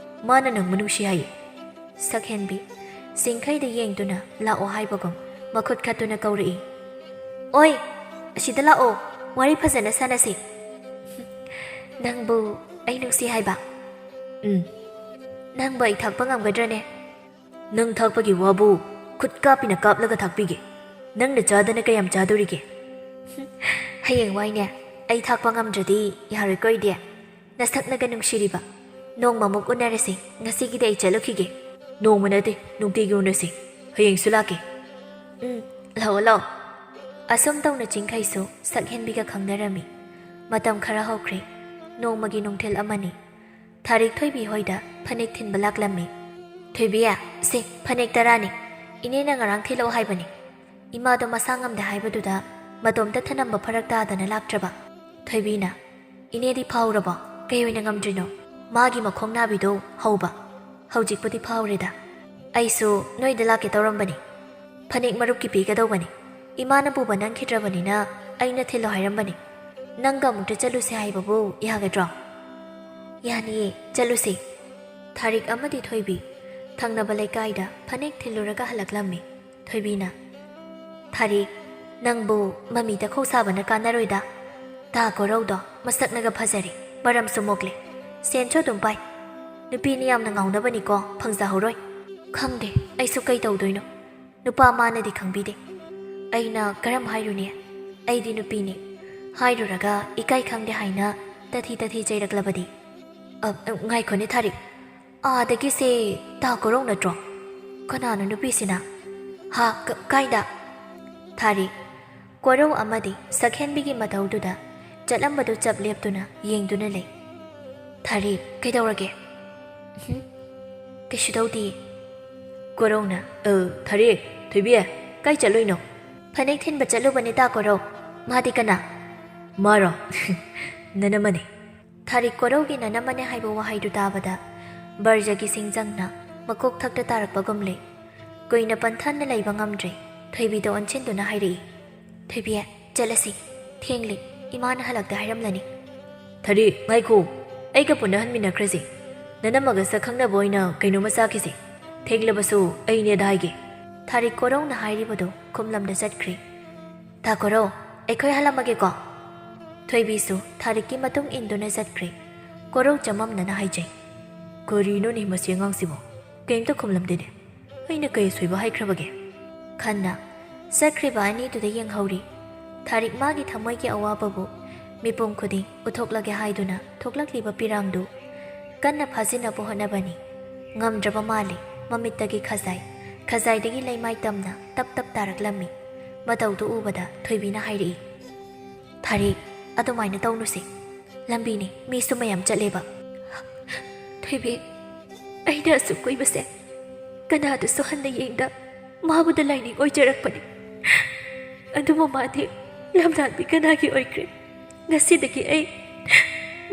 ꯃꯥꯅ ꯅꯪꯕꯨ ꯅꯨꯡꯁꯤ ꯍꯥꯏꯌꯦ"꯫ ꯁꯛꯍꯦꯟꯕꯤ ꯆꯤꯡꯈꯩꯗ ꯌꯦꯡꯗꯨꯅ ꯂꯥꯛꯑꯣ ꯍꯥꯏꯕꯒꯨꯝ ꯃꯈꯨꯠ ꯈꯠꯇꯨꯅ ꯀꯧꯔꯛꯏ꯫ "ꯑꯣꯏ, ꯑꯁꯤꯗ ꯂꯥꯛꯑꯣ, ꯋꯥꯔꯤ ꯐꯖꯅ ꯁꯥꯟꯅꯁꯤ"꯫ "ꯅꯪꯕꯨ ꯑꯩ ꯅꯨꯡꯁꯤ ꯍꯥꯏꯕ?" "ꯎꯝ"꯫ "ꯅꯪꯕꯨ ꯑꯩ ꯊꯥꯛꯄ ꯉꯝꯒꯗ꯭ꯔꯅꯦ?" "ꯅꯪ ꯊꯥꯛꯄꯒꯤ ꯋꯥꯕꯨ ꯈꯨꯠ ꯀꯥꯞꯄꯤꯅ ꯀꯥꯞꯂꯒ ꯊꯥꯛꯄꯤꯒꯦ꯫ ꯅꯪꯅ ꯆꯥꯗꯅ ꯀꯌꯥꯝ ꯆꯥꯗꯣꯔꯤꯒꯦ?" "ꯍꯌꯦꯡꯋꯥꯏꯅꯦ, ꯑꯩ ꯊꯥꯛꯄ ꯉꯝꯗ꯭ꯔꯗꯤ ꯌꯥꯔꯣꯏꯀꯣ ꯑꯩꯗꯤ꯫ ꯅꯁꯛꯅꯒ ꯅꯨꯡꯁꯤꯔꯤꯕ꯫ ꯅꯣꯡꯃꯃꯨꯛ ꯎꯅꯔꯁꯤ, ꯉꯁꯤꯒꯤꯗꯤ ꯑꯩ ꯆꯠꯂꯨꯈꯤꯒꯦ"꯫ "ꯅꯣꯡꯃ ꯅꯠꯇꯦ, ꯅꯨꯡꯇꯤꯒꯤ ꯎꯅꯁꯤ꯫ ꯍꯌꯦꯡꯁꯨ ꯂꯥꯛꯀꯦ"꯫ "ꯎꯝ, ꯂꯥꯛꯑꯣ, ꯂꯥꯛꯑꯣ"꯫ ꯑꯁꯨꯝ ꯇꯧꯅ ꯆꯤꯡꯈꯩꯁꯨ ꯁꯛꯍꯦꯟꯕꯤꯒ ꯈꯪꯅꯔꯝꯃꯤ꯫ ꯃꯇꯝ ꯈꯔ ꯍꯧꯈ꯭ꯔꯦ꯫ ꯅꯣꯡꯃꯒꯤ ꯅꯨꯡꯊꯤꯜ ꯑꯃꯅꯤ꯫ ꯊꯥꯔꯤꯛ ꯊꯣꯏꯕꯤ ꯍꯣꯏꯗ ꯐꯅꯦꯛ ꯊꯤꯟꯕ ꯂꯥꯛꯂꯝꯃꯤ꯫ "ꯊꯣꯏꯕꯤ, ꯁꯦ, ꯐꯅꯦꯛ ꯇꯔꯥꯅꯤ꯫ ꯏꯅꯦꯅ ꯉꯔꯥꯡ ꯊꯤꯜꯂꯛꯑꯣ ꯍꯥꯏꯕꯅꯤ꯫ ꯏꯃꯥꯗꯣ ꯃꯁꯥ ꯉꯝꯗꯦ ꯍꯥꯏꯕꯗꯨꯗ ꯃꯇꯣꯝꯇ ꯊꯅꯝꯕ ꯐꯔꯛ ꯇꯥꯗꯅ ꯂꯥꯛꯇ꯭ꯔꯕ"꯫ ꯊꯣꯏꯕꯤꯅ, "ꯏꯅꯦꯗꯤ ꯐꯥꯎꯔꯕꯣ? ꯀꯩ ꯑꯣꯏꯅ ꯉꯝꯗ꯭ꯔꯤꯅꯣ?" "ꯃꯥꯒꯤ ꯃꯈꯣꯡ ꯅꯥꯕꯤꯗꯣ ꯍꯧꯕ꯫ ꯍꯧꯖꯤꯛꯄꯨꯗꯤ ꯐꯥꯎꯔꯦꯗ꯫ ꯑꯩꯁꯨ ꯅꯣꯏꯗ ꯂꯥꯛꯀꯦ ꯇꯧꯔꯝꯕꯅꯤ꯫ ꯐꯅꯦꯛ ꯃꯔꯨꯞꯀꯤ ꯄꯤꯒꯗꯧꯕꯅꯤ꯫ ꯏꯃꯥꯅ ꯄꯨꯕ ꯅꯪꯈꯤꯗ꯭ꯔꯕꯅꯤꯅ ꯑꯩꯅ ꯊꯤꯜꯂꯣ ꯍꯥꯏꯔꯝꯕꯅꯤ꯫ ꯅꯪꯒ ꯑꯃꯨꯛꯇ ꯆꯠꯂꯨꯁꯦ ꯍꯥꯏꯕꯕꯨ ꯌꯥꯒꯗ꯭ꯔꯣ?" "ꯌꯥꯅꯤꯌꯦ, ꯆꯠꯂꯨꯁꯦ"꯫ ꯊꯥꯔꯤꯛ ꯑꯃꯗꯤ ꯊꯣꯏꯕꯤ ꯊꯪꯅꯕ ꯂꯩꯀꯥꯏꯗ ꯐꯅꯦꯛ ꯊꯤꯜꯂꯨꯔꯒ ꯍꯜꯂꯛꯂꯝꯃꯤ꯫ ꯊꯣꯏꯕꯤꯅ, "ꯊꯥꯔꯤꯛ, ꯅꯪꯕꯨ ꯃꯃꯤ ꯇꯥꯈꯧ ꯁꯥꯕꯅ ꯀꯥꯟꯅꯔꯣꯏꯗ꯫ ꯇꯥ ꯀꯣꯔꯧꯗꯣ ꯃꯁꯛꯅꯒ ꯐꯖꯔꯦ, ꯃꯔꯝꯁꯨ ꯃꯣꯛꯂꯦ, ꯁꯦꯟꯁꯨ ꯑꯗꯨꯝ ꯄꯥꯏ꯫ ꯅꯨꯄꯤꯅꯤ ꯌꯥꯝꯅ ꯉꯥꯎꯅꯕꯅꯤꯀꯣ, ꯐꯪꯖꯍꯧꯔꯣꯏ꯫ ꯈꯪꯗꯦ, ꯑꯩꯁꯨ ꯀꯩ ꯇꯧꯗꯣꯏꯅꯣ꯫ ꯅꯨꯄꯥ ꯃꯥꯅꯗꯤ ꯈꯪꯕꯤꯗꯦ꯫ ꯑꯩꯅ ꯀꯔꯝ ꯍꯥꯏꯔꯨꯅꯤ? ꯑꯩꯗꯤ ꯅꯨꯄꯤꯅꯤ꯫ ꯍꯥꯏꯔꯨꯔꯒ ꯏꯀꯥꯏ ꯈꯪꯗꯦ ꯍꯥꯏꯅ ꯇꯊꯤ ꯇꯊꯤ ꯆꯩꯔꯛꯂꯕꯗꯤ?" "ꯑ, ꯑ, ꯉꯥꯏꯈꯣꯅꯦ ꯊꯥꯔꯤꯛ꯫ ꯑꯥꯗꯒꯤꯁꯦ ꯇꯥ ꯀꯣꯔꯧ ꯅꯠꯇ꯭ꯔꯣ? ꯀꯅꯥꯅꯣ ꯅꯨꯄꯤꯁꯤꯅ? ꯍꯥ, ꯀ-, ꯀꯥꯏꯗ?" ꯊꯥꯔꯤꯛ, ꯀꯣꯔꯧ ꯑꯃꯗꯤ ꯁꯛꯍꯦꯟꯕꯤꯒꯤ ꯃꯇꯧꯗꯨꯗ ꯆꯠꯂꯝꯕꯗꯨ ꯆꯞ ꯂꯦꯞꯇꯨꯅ ꯌꯦꯡꯗꯨꯅ ꯂꯩ꯫ "ꯊꯥꯔꯤꯛ, ꯀꯩꯗꯧꯔꯒꯦ?" "ꯎꯝ, ꯀꯩꯁꯨ ꯇꯧꯗꯤꯌꯦ꯫" ꯀꯣꯔꯧꯅ, "ꯑ, ꯊꯥꯔꯤꯛ, ꯊꯣꯏꯕꯤ, ꯀꯥꯏ ꯆꯠꯂꯨꯏꯅꯣ?" "ꯐꯅꯦꯛ ꯊꯤꯟꯕ ꯆꯠꯂꯨꯕꯅꯦ ꯇꯥ ꯀꯣꯔꯧ꯫" "ꯃꯥꯗꯤ ꯀꯅꯥ?" "ꯃꯥꯔꯣ? ꯅꯅꯝꯃꯅꯦ꯫" ꯊꯥꯔꯤꯛ ꯀꯣꯔꯧꯒꯤ ꯅꯅꯝꯃꯅꯦ ꯍꯥꯏꯕ ꯋꯥꯍꯩꯗꯨ ꯇꯥꯕꯗ ꯕꯔꯖꯒꯤ ꯁꯤꯡꯖꯪꯅ ꯃꯀꯣꯛ ꯊꯛꯇ ꯇꯥꯔꯛꯄꯒꯨꯝ ꯂꯩ꯫ ꯀꯨꯏꯅ ꯄꯟꯊꯅ ꯂꯩꯕ ꯉꯝꯗ꯭ꯔꯦ꯫ ꯊꯣꯏꯕꯤꯗ ꯑꯣꯟꯁꯤꯟꯗꯨꯅ ꯍꯥꯏꯔꯛꯏ, "ꯊꯣꯏꯕꯤ, ꯆꯠꯂꯁꯤ꯫ ꯊꯦꯡꯂꯦ꯫ ꯏꯃꯥꯅ ꯍꯜꯂꯛꯇ ꯍꯥꯏꯔꯝꯂꯅꯤ꯫" "ꯊꯥꯔꯤꯛ, ꯉꯥꯏꯈꯣ꯫ ꯑꯩꯒ ꯄꯨꯟꯅ ꯍꯟꯃꯤꯟꯅꯈ꯭ꯔꯁꯤ꯫ ꯅꯅꯝꯃꯒ ꯁꯛ ꯈꯪꯅꯕ ꯑꯣꯏꯅ ꯀꯩꯅꯣꯝꯃ ꯆꯥꯈꯤꯁꯤ꯫ ꯊꯦꯡꯂꯕꯁꯨ ꯑꯩꯅꯦꯗ ꯍꯥꯏꯒꯦ꯫" ꯊꯥꯔꯤꯛ ꯀꯣꯔꯧꯅ ꯍꯥꯏꯔꯤꯕꯗꯨ ꯈꯨꯝꯂꯝꯗ ꯆꯠꯈ꯭ꯔꯦ꯫ "ꯇꯥ ꯀꯣꯔꯧ, ꯑꯩꯈꯣꯏ ꯍꯜꯂꯝꯃꯒꯦꯀꯣ꯫" ꯊꯣꯏꯕꯤꯁꯨ ꯊꯥꯔꯤꯛꯀꯤ ꯃꯇꯨꯡ ꯏꯟꯗꯨꯅ ꯆꯠꯈ꯭ꯔꯦ꯫ ꯀꯣꯔꯧ ꯆꯃꯝꯅꯅ ꯍꯥꯏꯖꯩ, "ꯀꯔꯤꯅꯣꯅꯦ ꯃꯁꯤ ꯑꯉꯥꯡꯁꯤꯕꯣ? ꯀꯩꯝꯇ ꯈꯨꯝꯂꯝꯗꯦꯅꯦ꯫ ꯑꯩꯅ ꯀꯩ ꯑꯁꯣꯏꯕ ꯍꯥꯏꯈ꯭ꯔꯕꯒꯦ?" ꯈꯟꯅ ꯆꯠꯈ꯭ꯔꯤꯕ ꯑꯅꯤꯗꯨꯗ ꯌꯦꯡꯍꯧꯔꯤ꯫ ꯊꯥꯔꯤꯛ ꯃꯥꯒꯤ ꯊꯃꯣꯏꯒꯤ ꯑꯋꯥꯕꯕꯨ ꯃꯤꯄꯨꯝ ꯈꯨꯗꯤꯡ ꯎꯠꯊꯣꯛꯂꯒꯦ ꯍꯥꯏꯗꯨꯅ ꯊꯣꯛꯂꯛꯂꯤꯕ ꯄꯤꯔꯥꯡꯗꯨ ꯀꯟꯅ ꯐꯥꯖꯤꯟꯅꯕ ꯍꯣꯠꯅꯕꯅꯤ꯫ ꯉꯝꯗ꯭ꯔꯕ ꯃꯥꯜꯂꯤ꯫ ꯃꯃꯤꯠꯇꯒꯤ ꯈꯖꯥꯏ, ꯈꯖꯥꯏꯗꯒꯤ ꯂꯩꯃꯥꯏ ꯇꯝꯅ ꯇꯞ ꯇꯞ ꯇꯥꯔꯛꯂꯝꯃꯤ꯫ ꯃꯇꯧꯗꯨ ꯎꯕꯗ ꯊꯣꯏꯕꯤꯅ ꯍꯥꯏꯔꯛꯏ, "ꯊꯥꯔꯤꯛ, ꯑꯗꯨꯃꯥꯏꯅ ꯇꯧꯅꯨꯁꯦ꯫ ꯂꯝꯕꯤꯅꯤ, ꯃꯤꯁꯨ ꯃꯌꯥꯝ ꯆꯠꯂꯦꯕ꯫" "ꯊꯣꯏꯕꯤ, ꯑꯩꯅ ꯑꯁꯨꯛ ꯀꯨꯏꯕꯁꯦ ꯀꯅꯥꯗꯁꯨ ꯍꯟꯅ ꯌꯦꯡꯗ ꯃꯥꯕꯨꯗ ꯂꯥꯏꯅꯤꯡ ꯑꯣꯏꯖꯔꯛꯄꯅꯤ꯫ ꯑꯗꯨꯕꯨ ꯃꯥꯗꯤ ꯂꯝꯂꯥꯟꯕꯤ ꯀꯅꯥꯒꯤ ꯑꯣꯏꯈ꯭ꯔꯦ? ꯉꯁꯤꯗꯒꯤ ꯑꯩ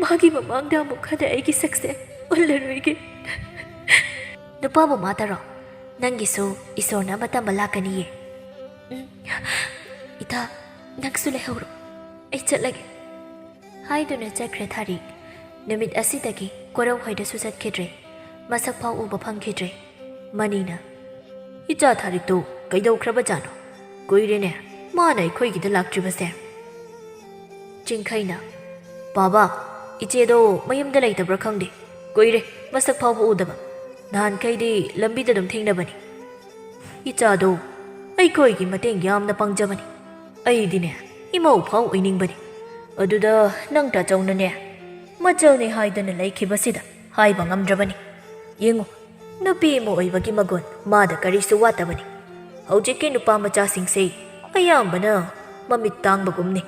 ꯃꯥꯒꯤ ꯃꯃꯥꯡꯗ ꯑꯃꯨꯛ ꯍꯟꯅ ꯑꯩꯒꯤ ꯁꯛꯁꯦ ꯎꯠꯂꯔꯣꯏꯒꯦ꯫" "ꯅꯨꯄꯥꯕꯨ ꯃꯥꯇꯔꯣ? ꯅꯪꯒꯤꯁꯨ ꯏꯁꯣꯔꯅ ꯑꯃ ꯇꯝꯕ ꯂꯥꯛꯀꯅꯤꯌꯦ꯫" "ꯎꯝ, ꯏꯇꯥ, ꯅꯪꯁꯨ ꯂꯩꯍꯧꯔꯣ꯫ ꯑꯩ ꯆꯠꯂꯒꯦ꯫" ꯍꯥꯏꯗꯨꯅ ꯆꯠꯈ꯭ꯔꯦ ꯊꯥꯔꯤꯛ꯫ ꯅꯨꯃꯤꯠ ꯑꯁꯤꯗꯒꯤ ꯀꯣꯔꯧ ꯍꯣꯏꯗꯁꯨ ꯆꯠꯈꯤꯗ꯭ꯔꯦ꯫ ꯃꯁꯛ ꯐꯥꯎ ꯎꯕ ꯐꯪꯈꯤꯗ꯭ꯔꯦ꯫ ꯃꯅꯤꯅ, "ꯏꯆꯥ ꯊꯥꯔꯤꯛꯇꯨ ꯀꯩꯗꯧꯈ꯭ꯔꯕꯖꯥꯠꯅꯣ? ꯀꯨꯏꯔꯦꯅꯦ ꯃꯥꯅ ꯑꯩꯈꯣꯏꯒꯤꯗ ꯂꯥꯛꯇ꯭ꯔꯤꯕꯁꯦ꯫" ꯆꯤꯡꯈꯩꯅ, "ꯕꯥꯕꯥ, ꯏꯆꯦꯗꯣ ꯃꯌꯨꯝꯗ ꯂꯩꯇꯕ꯭ꯔꯥ ꯈꯪꯗꯦ꯫ ꯀꯨꯏꯔꯦ ꯃꯁꯛ ꯐꯥꯎꯕ ꯎꯗꯕ꯫ ꯅꯍꯥꯟꯈꯩꯗꯤ ꯂꯝꯕꯤꯗ ꯑꯗꯨꯝ ꯊꯦꯡꯅꯕꯅꯤ꯫ ꯏꯆꯥꯗꯣ ꯑꯩꯈꯣꯏꯒꯤ ꯃꯇꯦꯡ ꯌꯥꯝꯅ ꯄꯥꯡꯖꯕꯅꯤ꯫ ꯑꯩꯗꯤꯅꯦ ꯏꯃꯧ ꯐꯥꯎ ꯑꯣꯏꯅꯤꯡꯕꯅꯤ꯫ ꯑꯗꯨꯗ ꯅꯪ ꯇꯥꯆꯧꯅꯅꯦ ꯃꯆꯜꯅꯤ ꯍꯥꯏꯗꯅ ꯂꯩꯈꯤꯕꯁꯤꯗ ꯍꯥꯏꯕ ꯉꯝꯗ꯭ꯔꯕꯅꯤ꯫ ꯌꯦꯡꯉꯨ, ꯅꯨꯄꯤ ꯑꯃ ꯑꯣꯏꯕꯒꯤ ꯃꯒꯨꯟ ꯃꯥꯗ ꯀꯔꯤꯁꯨ ꯋꯥꯠꯇꯕꯅꯤ꯫ ꯍꯧꯖꯤꯛꯀꯤ ꯅꯨꯄꯥ ꯃꯆꯥꯁꯤꯡꯁꯦ ꯑꯌꯥꯝꯕꯅ ꯃꯃꯤꯠ ꯇꯥꯡꯕꯒꯨꯝꯅꯤ꯫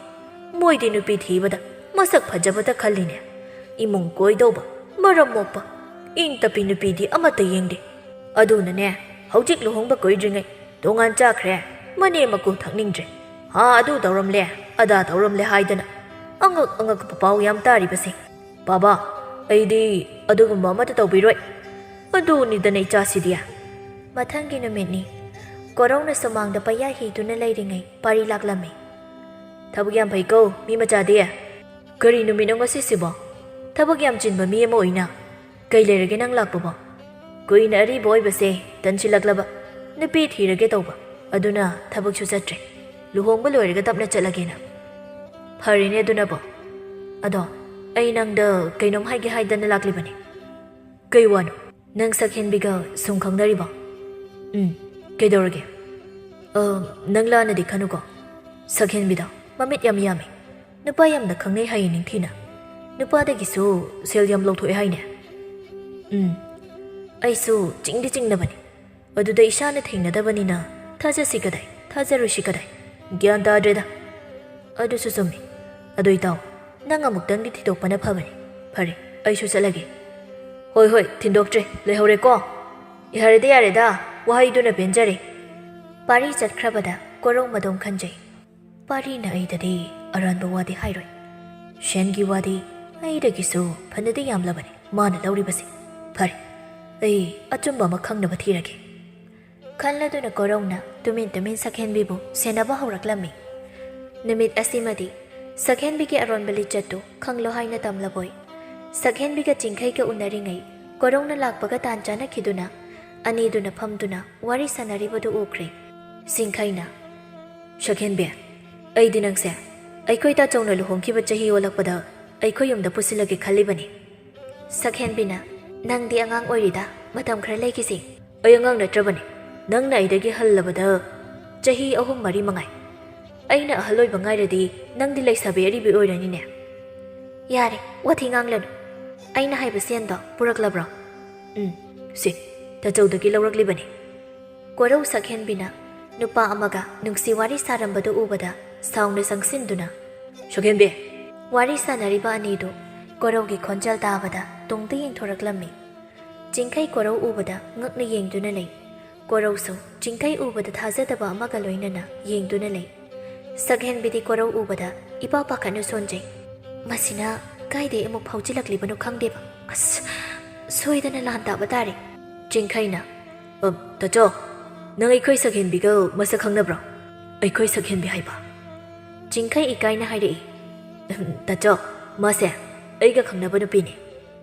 ꯃꯣꯏꯗꯤ ꯅꯨꯄꯤ ꯊꯤꯕꯗ ꯃꯁꯛ ꯐꯖꯕꯗ ꯈꯜꯂꯤꯅꯦ꯫ ꯏꯃꯨꯡ ꯀꯣꯏꯗꯧꯕ, ꯃꯔꯝ ꯃꯣꯛꯄ, ꯏꯪ ꯇꯞꯄꯤ ꯅꯨꯄꯤꯗꯤ ꯑꯃꯠꯇ ꯌꯦꯡꯗꯦ꯫ ꯑꯗꯨꯅꯅꯦ ꯍꯧꯖꯤꯛ ꯂꯨꯍꯣꯡꯕ ꯀꯨꯏꯗ꯭ꯔꯤꯉꯩ ꯇꯣꯉꯥꯟ ꯆꯥꯈ꯭ꯔꯦ꯫ ꯃꯅꯦ ꯃꯀꯨ ꯊꯛꯅꯤꯡꯗ꯭ꯔꯦ꯫ ꯍꯥ, ꯑꯗꯨ ꯇꯧꯔꯝꯂꯦ, ꯑꯗꯥ ꯇꯧꯔꯝꯂꯦ ꯍꯥꯏꯗꯅ ꯑꯉꯛ ꯑꯉꯛꯄ ꯄꯥꯎ ꯌꯥꯝ ꯇꯥꯔꯤꯕꯁꯦ꯫ ꯕꯥꯕꯥ, ꯑꯩꯗꯤ ꯑꯗꯨꯒꯨꯝꯕ ꯑꯃꯠꯇ ꯇꯧꯕꯤꯔꯣꯏ꯫ ꯑꯗꯨꯅꯤꯗꯅ ꯏꯆꯥꯁꯤꯗꯤ꯫" ꯃꯊꯪꯒꯤ ꯅꯨꯃꯤꯠꯅꯤ꯫ ꯀꯣꯔꯧꯅ ꯁꯨꯃꯥꯡꯗ ꯄꯩꯌꯥ ꯍꯤꯗꯨꯅ ꯂꯩꯔꯤꯉꯩ ꯄꯥꯔꯤ ꯂꯥꯛꯂꯝꯃꯤ꯫ "ꯊꯕꯛ ꯌꯥꯝ ꯐꯩꯀꯣ, ꯃꯤ ꯃꯆꯥꯗꯤ꯫ ꯀꯔꯤ ꯅꯨꯃꯤꯠꯅꯣ ꯉꯁꯤꯁꯤꯕꯣ? ꯊꯕꯛ ꯌꯥꯝ ꯆꯤꯟꯕ ꯃꯤ ꯑꯃ ꯑꯣꯏꯅ꯫ ꯀꯩ ꯂꯩꯔꯒꯦ ꯅꯪ ꯂꯥꯛꯄꯕꯣ?" "ꯀꯨꯏꯅ ꯑꯔꯤꯕ ꯑꯣꯏꯕꯁꯦ ꯇꯟꯁꯤꯜꯂꯛꯂꯕ꯫ ꯅꯨꯄꯤ ꯊꯤꯔꯒꯦ ꯇꯧꯕ, ꯑꯗꯨꯅ ꯊꯕꯛꯁꯨ ꯆꯠꯇ꯭ꯔꯦ꯫ ꯂꯨꯍꯣꯡꯕ ꯂꯣꯏꯔꯒ ꯇꯞꯅ ꯆꯠꯂꯒꯦꯅ꯫" "ꯐꯔꯦꯅꯦ ꯑꯗꯨꯅꯕꯣ꯫ ꯑꯗꯣ ꯑꯩ ꯅꯪꯗ ꯀꯩꯅꯣꯝ ꯍꯥꯏꯒꯦ ꯍꯥꯏꯗꯅ ꯂꯥꯛꯂꯤꯕꯅꯤ꯫" "ꯀꯩ ꯋꯥꯅꯣ? ꯅꯪ ꯁꯛꯍꯦꯟꯕꯤꯒ ꯁꯨꯝ ꯈꯪꯅꯔꯤꯕꯣ?" "ꯎꯝ, ꯀꯩꯗꯧꯔꯒꯦ?" "ꯑ, ꯅꯪ ꯂꯥꯟꯅꯗꯤ ꯈꯟꯅꯨꯀꯣ꯫ ꯁꯛꯍꯦꯟꯕꯤꯗꯣ ꯃꯃꯤꯠ ꯌꯥꯝ ꯌꯥꯝꯃꯤ꯫ ꯅꯨꯄꯥ ꯌꯥꯝꯅ ꯈꯪꯅꯩ ꯍꯥꯏꯌꯦ ꯅꯤꯡꯊꯤꯅ꯫ ꯅꯨꯄꯥꯗꯒꯤꯁꯨ ꯁꯦꯜ ꯌꯥꯝ ꯂꯧꯊꯣꯛꯑꯦ ꯍꯥꯏꯅꯦ꯫" "ꯎꯝ, ꯑꯩꯁꯨ ꯆꯤꯡꯗꯤ ꯆꯤꯡꯅꯕꯅꯤ꯫ ꯑꯗꯨꯗ ꯏꯁꯥꯅ ꯊꯦꯡꯅꯗꯕꯅꯤꯅ ꯊꯥꯖꯁꯤ ꯀꯗꯥꯏ, ꯊꯥꯖꯔꯣꯏꯁꯤ ꯀꯗꯥꯏ? ꯒ꯭ꯌꯥꯟ ꯇꯥꯗ꯭ꯔꯦꯗ꯫" "ꯑꯗꯨꯁꯨ ꯆꯨꯝꯃꯤ꯫ ꯑꯗꯨ ꯏꯇꯥꯎ, ꯅꯪ ꯑꯃꯨꯛꯇꯪꯗꯤ ꯊꯤꯗꯣꯛꯄꯅ ꯐꯕꯅꯤ꯫ ꯐꯔꯦ, ꯑꯩꯁꯨ ꯆꯠꯂꯒꯦ꯫" "ꯍꯣꯏ, ꯍꯣꯏ, ꯊꯤꯟꯗꯣꯛꯇ꯭ꯔꯦ, ꯂꯩꯍꯧꯔꯦꯀꯣ꯫" "ꯌꯥꯔꯦꯗ, ꯌꯥꯔꯦꯗ, ꯋꯥꯍꯩꯗꯨꯅ ꯄꯦꯟꯖꯔꯦ꯫" ꯄꯥꯔꯤ ꯆꯠꯈ꯭ꯔꯕꯗ ꯀꯣꯔꯧ ꯃꯗꯣꯝ ꯈꯟꯖꯩ꯫ ꯄꯥꯔꯤꯅ ꯑꯩꯗꯗꯤ ꯑꯔꯥꯟꯕ ꯋꯥꯗꯤ ꯍꯥꯏꯔꯣꯏ꯫ ꯁꯦꯟꯒꯤ ꯋꯥꯗꯤ ꯑꯩꯗꯒꯤꯁꯨ ꯐꯅꯗꯤ ꯌꯥꯝꯂꯕꯅꯤ ꯃꯥꯅ ꯂꯧꯔꯤꯕꯁꯦ꯫ ꯐꯔꯦ, ꯑꯩ ꯑꯆꯨꯝꯕ ꯑꯃ ꯈꯪꯅꯕ ꯊꯤꯔꯒꯦ꯫ ꯈꯜꯂꯗꯨꯅ ꯀꯣꯔꯧꯅ ꯇꯨꯃꯤꯟ ꯇꯨꯃꯤꯟ ꯁꯛꯍꯦꯟꯕꯤꯕꯨ ꯁꯦꯟꯅꯕ ꯍꯧꯔꯛꯂꯝꯃꯤ꯫ ꯅꯨꯃꯤꯠ ꯑꯁꯤꯃꯗꯤ ꯁꯛꯍꯦꯟꯕꯤꯒꯤ ꯑꯔꯣꯟꯕ ꯂꯤꯆꯠꯇꯨ ꯈꯪꯂꯣ ꯍꯥꯏꯅ ꯇꯝꯂꯕꯣꯏ꯫ ꯁꯛꯍꯦꯟꯕꯤꯒ ꯆꯤꯡꯈꯩꯒ ꯎꯅꯔꯤꯉꯩ ꯀꯣꯔꯧꯅ ꯂꯥꯛꯄꯒ ꯇꯥꯟ ꯆꯥꯅꯈꯤꯗꯨꯅ ꯑꯅꯤꯗꯨꯅ ꯐꯝꯗꯨꯅ ꯋꯥꯔꯤ ꯁꯥꯟꯅꯔꯤꯕꯗꯨ ꯎꯈ꯭ꯔꯦ꯫ ꯆꯤꯡꯈꯩꯅ, "ꯁꯛꯍꯦꯟꯕꯤ, ꯑꯩꯗꯤ ꯅꯪꯁꯦ ꯑꯩꯈꯣꯏ ꯇꯥꯆꯧꯅ ꯂꯨꯍꯣꯡꯈꯤꯕ ꯆꯍꯤ ꯑꯣꯜꯂꯛꯄꯗ ꯑꯩꯈꯣꯏ ꯌꯨꯝꯗ ꯄꯨꯁꯤꯜꯂꯒꯦ ꯈꯜꯂꯤꯕꯅꯤ꯫" ꯁꯛꯍꯦꯟꯕꯤꯅ, "ꯅꯪꯗꯤ ꯑꯉꯥꯡ ꯑꯣꯏꯔꯤꯗ, ꯃꯇꯝ ꯈꯔ ꯂꯩꯈꯤꯁꯤ꯫" "ꯑꯩ ꯑꯉꯥꯡ ꯅꯠꯇ꯭ꯔꯕꯅꯤ, ꯅꯪꯅ ꯑꯩꯗꯒꯤ ꯍꯜꯂꯕꯗ ꯆꯍꯤ ꯑꯍꯨꯝ ꯃꯔꯤ ꯃꯉꯥꯏ꯫ ꯑꯩꯅ ꯑꯍꯜ ꯑꯣꯏꯕ ꯉꯥꯏꯔꯗꯤ ꯅꯪꯗꯤ ꯂꯩꯁꯥꯕꯤ ꯑꯔꯤꯕꯤ ꯑꯣꯏꯔꯅꯤꯅꯦ꯫" "ꯌꯥꯔꯦ, ꯋꯥꯊꯤ ꯉꯥꯡꯂꯅꯨ꯫ ꯑꯩꯅ ꯍꯥꯏꯕ ꯁꯦꯟꯗꯣ ꯄꯨꯔꯛꯂꯕ꯭ꯔꯣ?" "ꯎꯝ, ꯁꯤ ꯇꯥꯆꯧꯗꯒꯤ ꯂꯧꯔꯛꯂꯤꯕꯅꯤ꯫" ꯀꯣꯔꯧ ꯁꯛꯍꯦꯟꯕꯤꯅ ꯅꯨꯄꯥ ꯑꯃꯒ ꯅꯨꯡꯁꯤ ꯋꯥꯔꯤ ꯁꯥꯔꯝꯕꯗꯨ ꯎꯕꯗ ꯁꯥꯎꯅ ꯆꯪꯁꯤꯟꯗꯨꯅ, "ꯁꯛꯍꯦꯟꯕꯤ!" ꯋꯥꯔꯤ ꯁꯥꯟꯅꯔꯤꯕ ꯑꯅꯤꯗꯨ ꯀꯣꯔꯧꯒꯤ ꯈꯣꯟꯖꯦꯜ ꯇꯥꯕꯗ ꯇꯨꯡꯗ ꯌꯦꯡꯊꯣꯔꯛꯂꯝꯃꯤ꯫ ꯆꯤꯡꯈꯩ ꯀꯣꯔꯧ ꯎꯕꯗ ꯉꯛꯅ ꯌꯦꯡꯗꯨꯅ ꯂꯩ꯫ ꯀꯣꯔꯧꯁꯨ ꯆꯤꯡꯈꯩ ꯎꯕꯗ ꯊꯥꯖꯗꯕ ꯑꯃꯒ ꯂꯣꯏꯅꯅ ꯌꯦꯡꯗꯨꯅ ꯂꯩ꯫ ꯁꯛꯍꯦꯟꯕꯤꯗꯤ ꯀꯣꯔꯧ ꯎꯕꯗ ꯏꯄꯥ ꯄꯥꯈꯠꯅ ꯁꯣꯟꯖꯩ꯫ "ꯃꯁꯤꯅ ꯀꯥꯏꯗꯩ ꯑꯃꯨꯛ ꯐꯥꯎꯖꯤꯜꯂꯛꯂꯤꯕꯅꯣ ꯈꯪꯗꯦꯕ꯫ ꯑꯁ, ꯁꯣꯏꯗꯅ ꯂꯥꯟ ꯇꯥꯕ ꯇꯥꯔꯦ꯫" ꯆꯤꯡꯈꯩꯅ, "ꯑ, ꯇꯥꯆꯧ, ꯅꯪ ꯑꯩꯈꯣꯏ ꯁꯛꯍꯦꯟꯕꯤꯒ ꯃꯁꯛ ꯈꯪꯅꯕ꯭ꯔꯣ?" "ꯑꯩꯈꯣꯏ ꯁꯛꯍꯦꯟꯕꯤ ꯍꯥꯏꯕ?" ꯆꯤꯡꯈꯩ ꯏꯀꯥꯏꯅ ꯍꯥꯏꯔꯛꯏ꯫ "ꯎꯝ, ꯇꯥꯆꯧ, ꯃꯥꯁꯦ ꯑꯩꯒ ꯈꯪꯅꯕ ꯅꯨꯄꯤꯅꯤ꯫"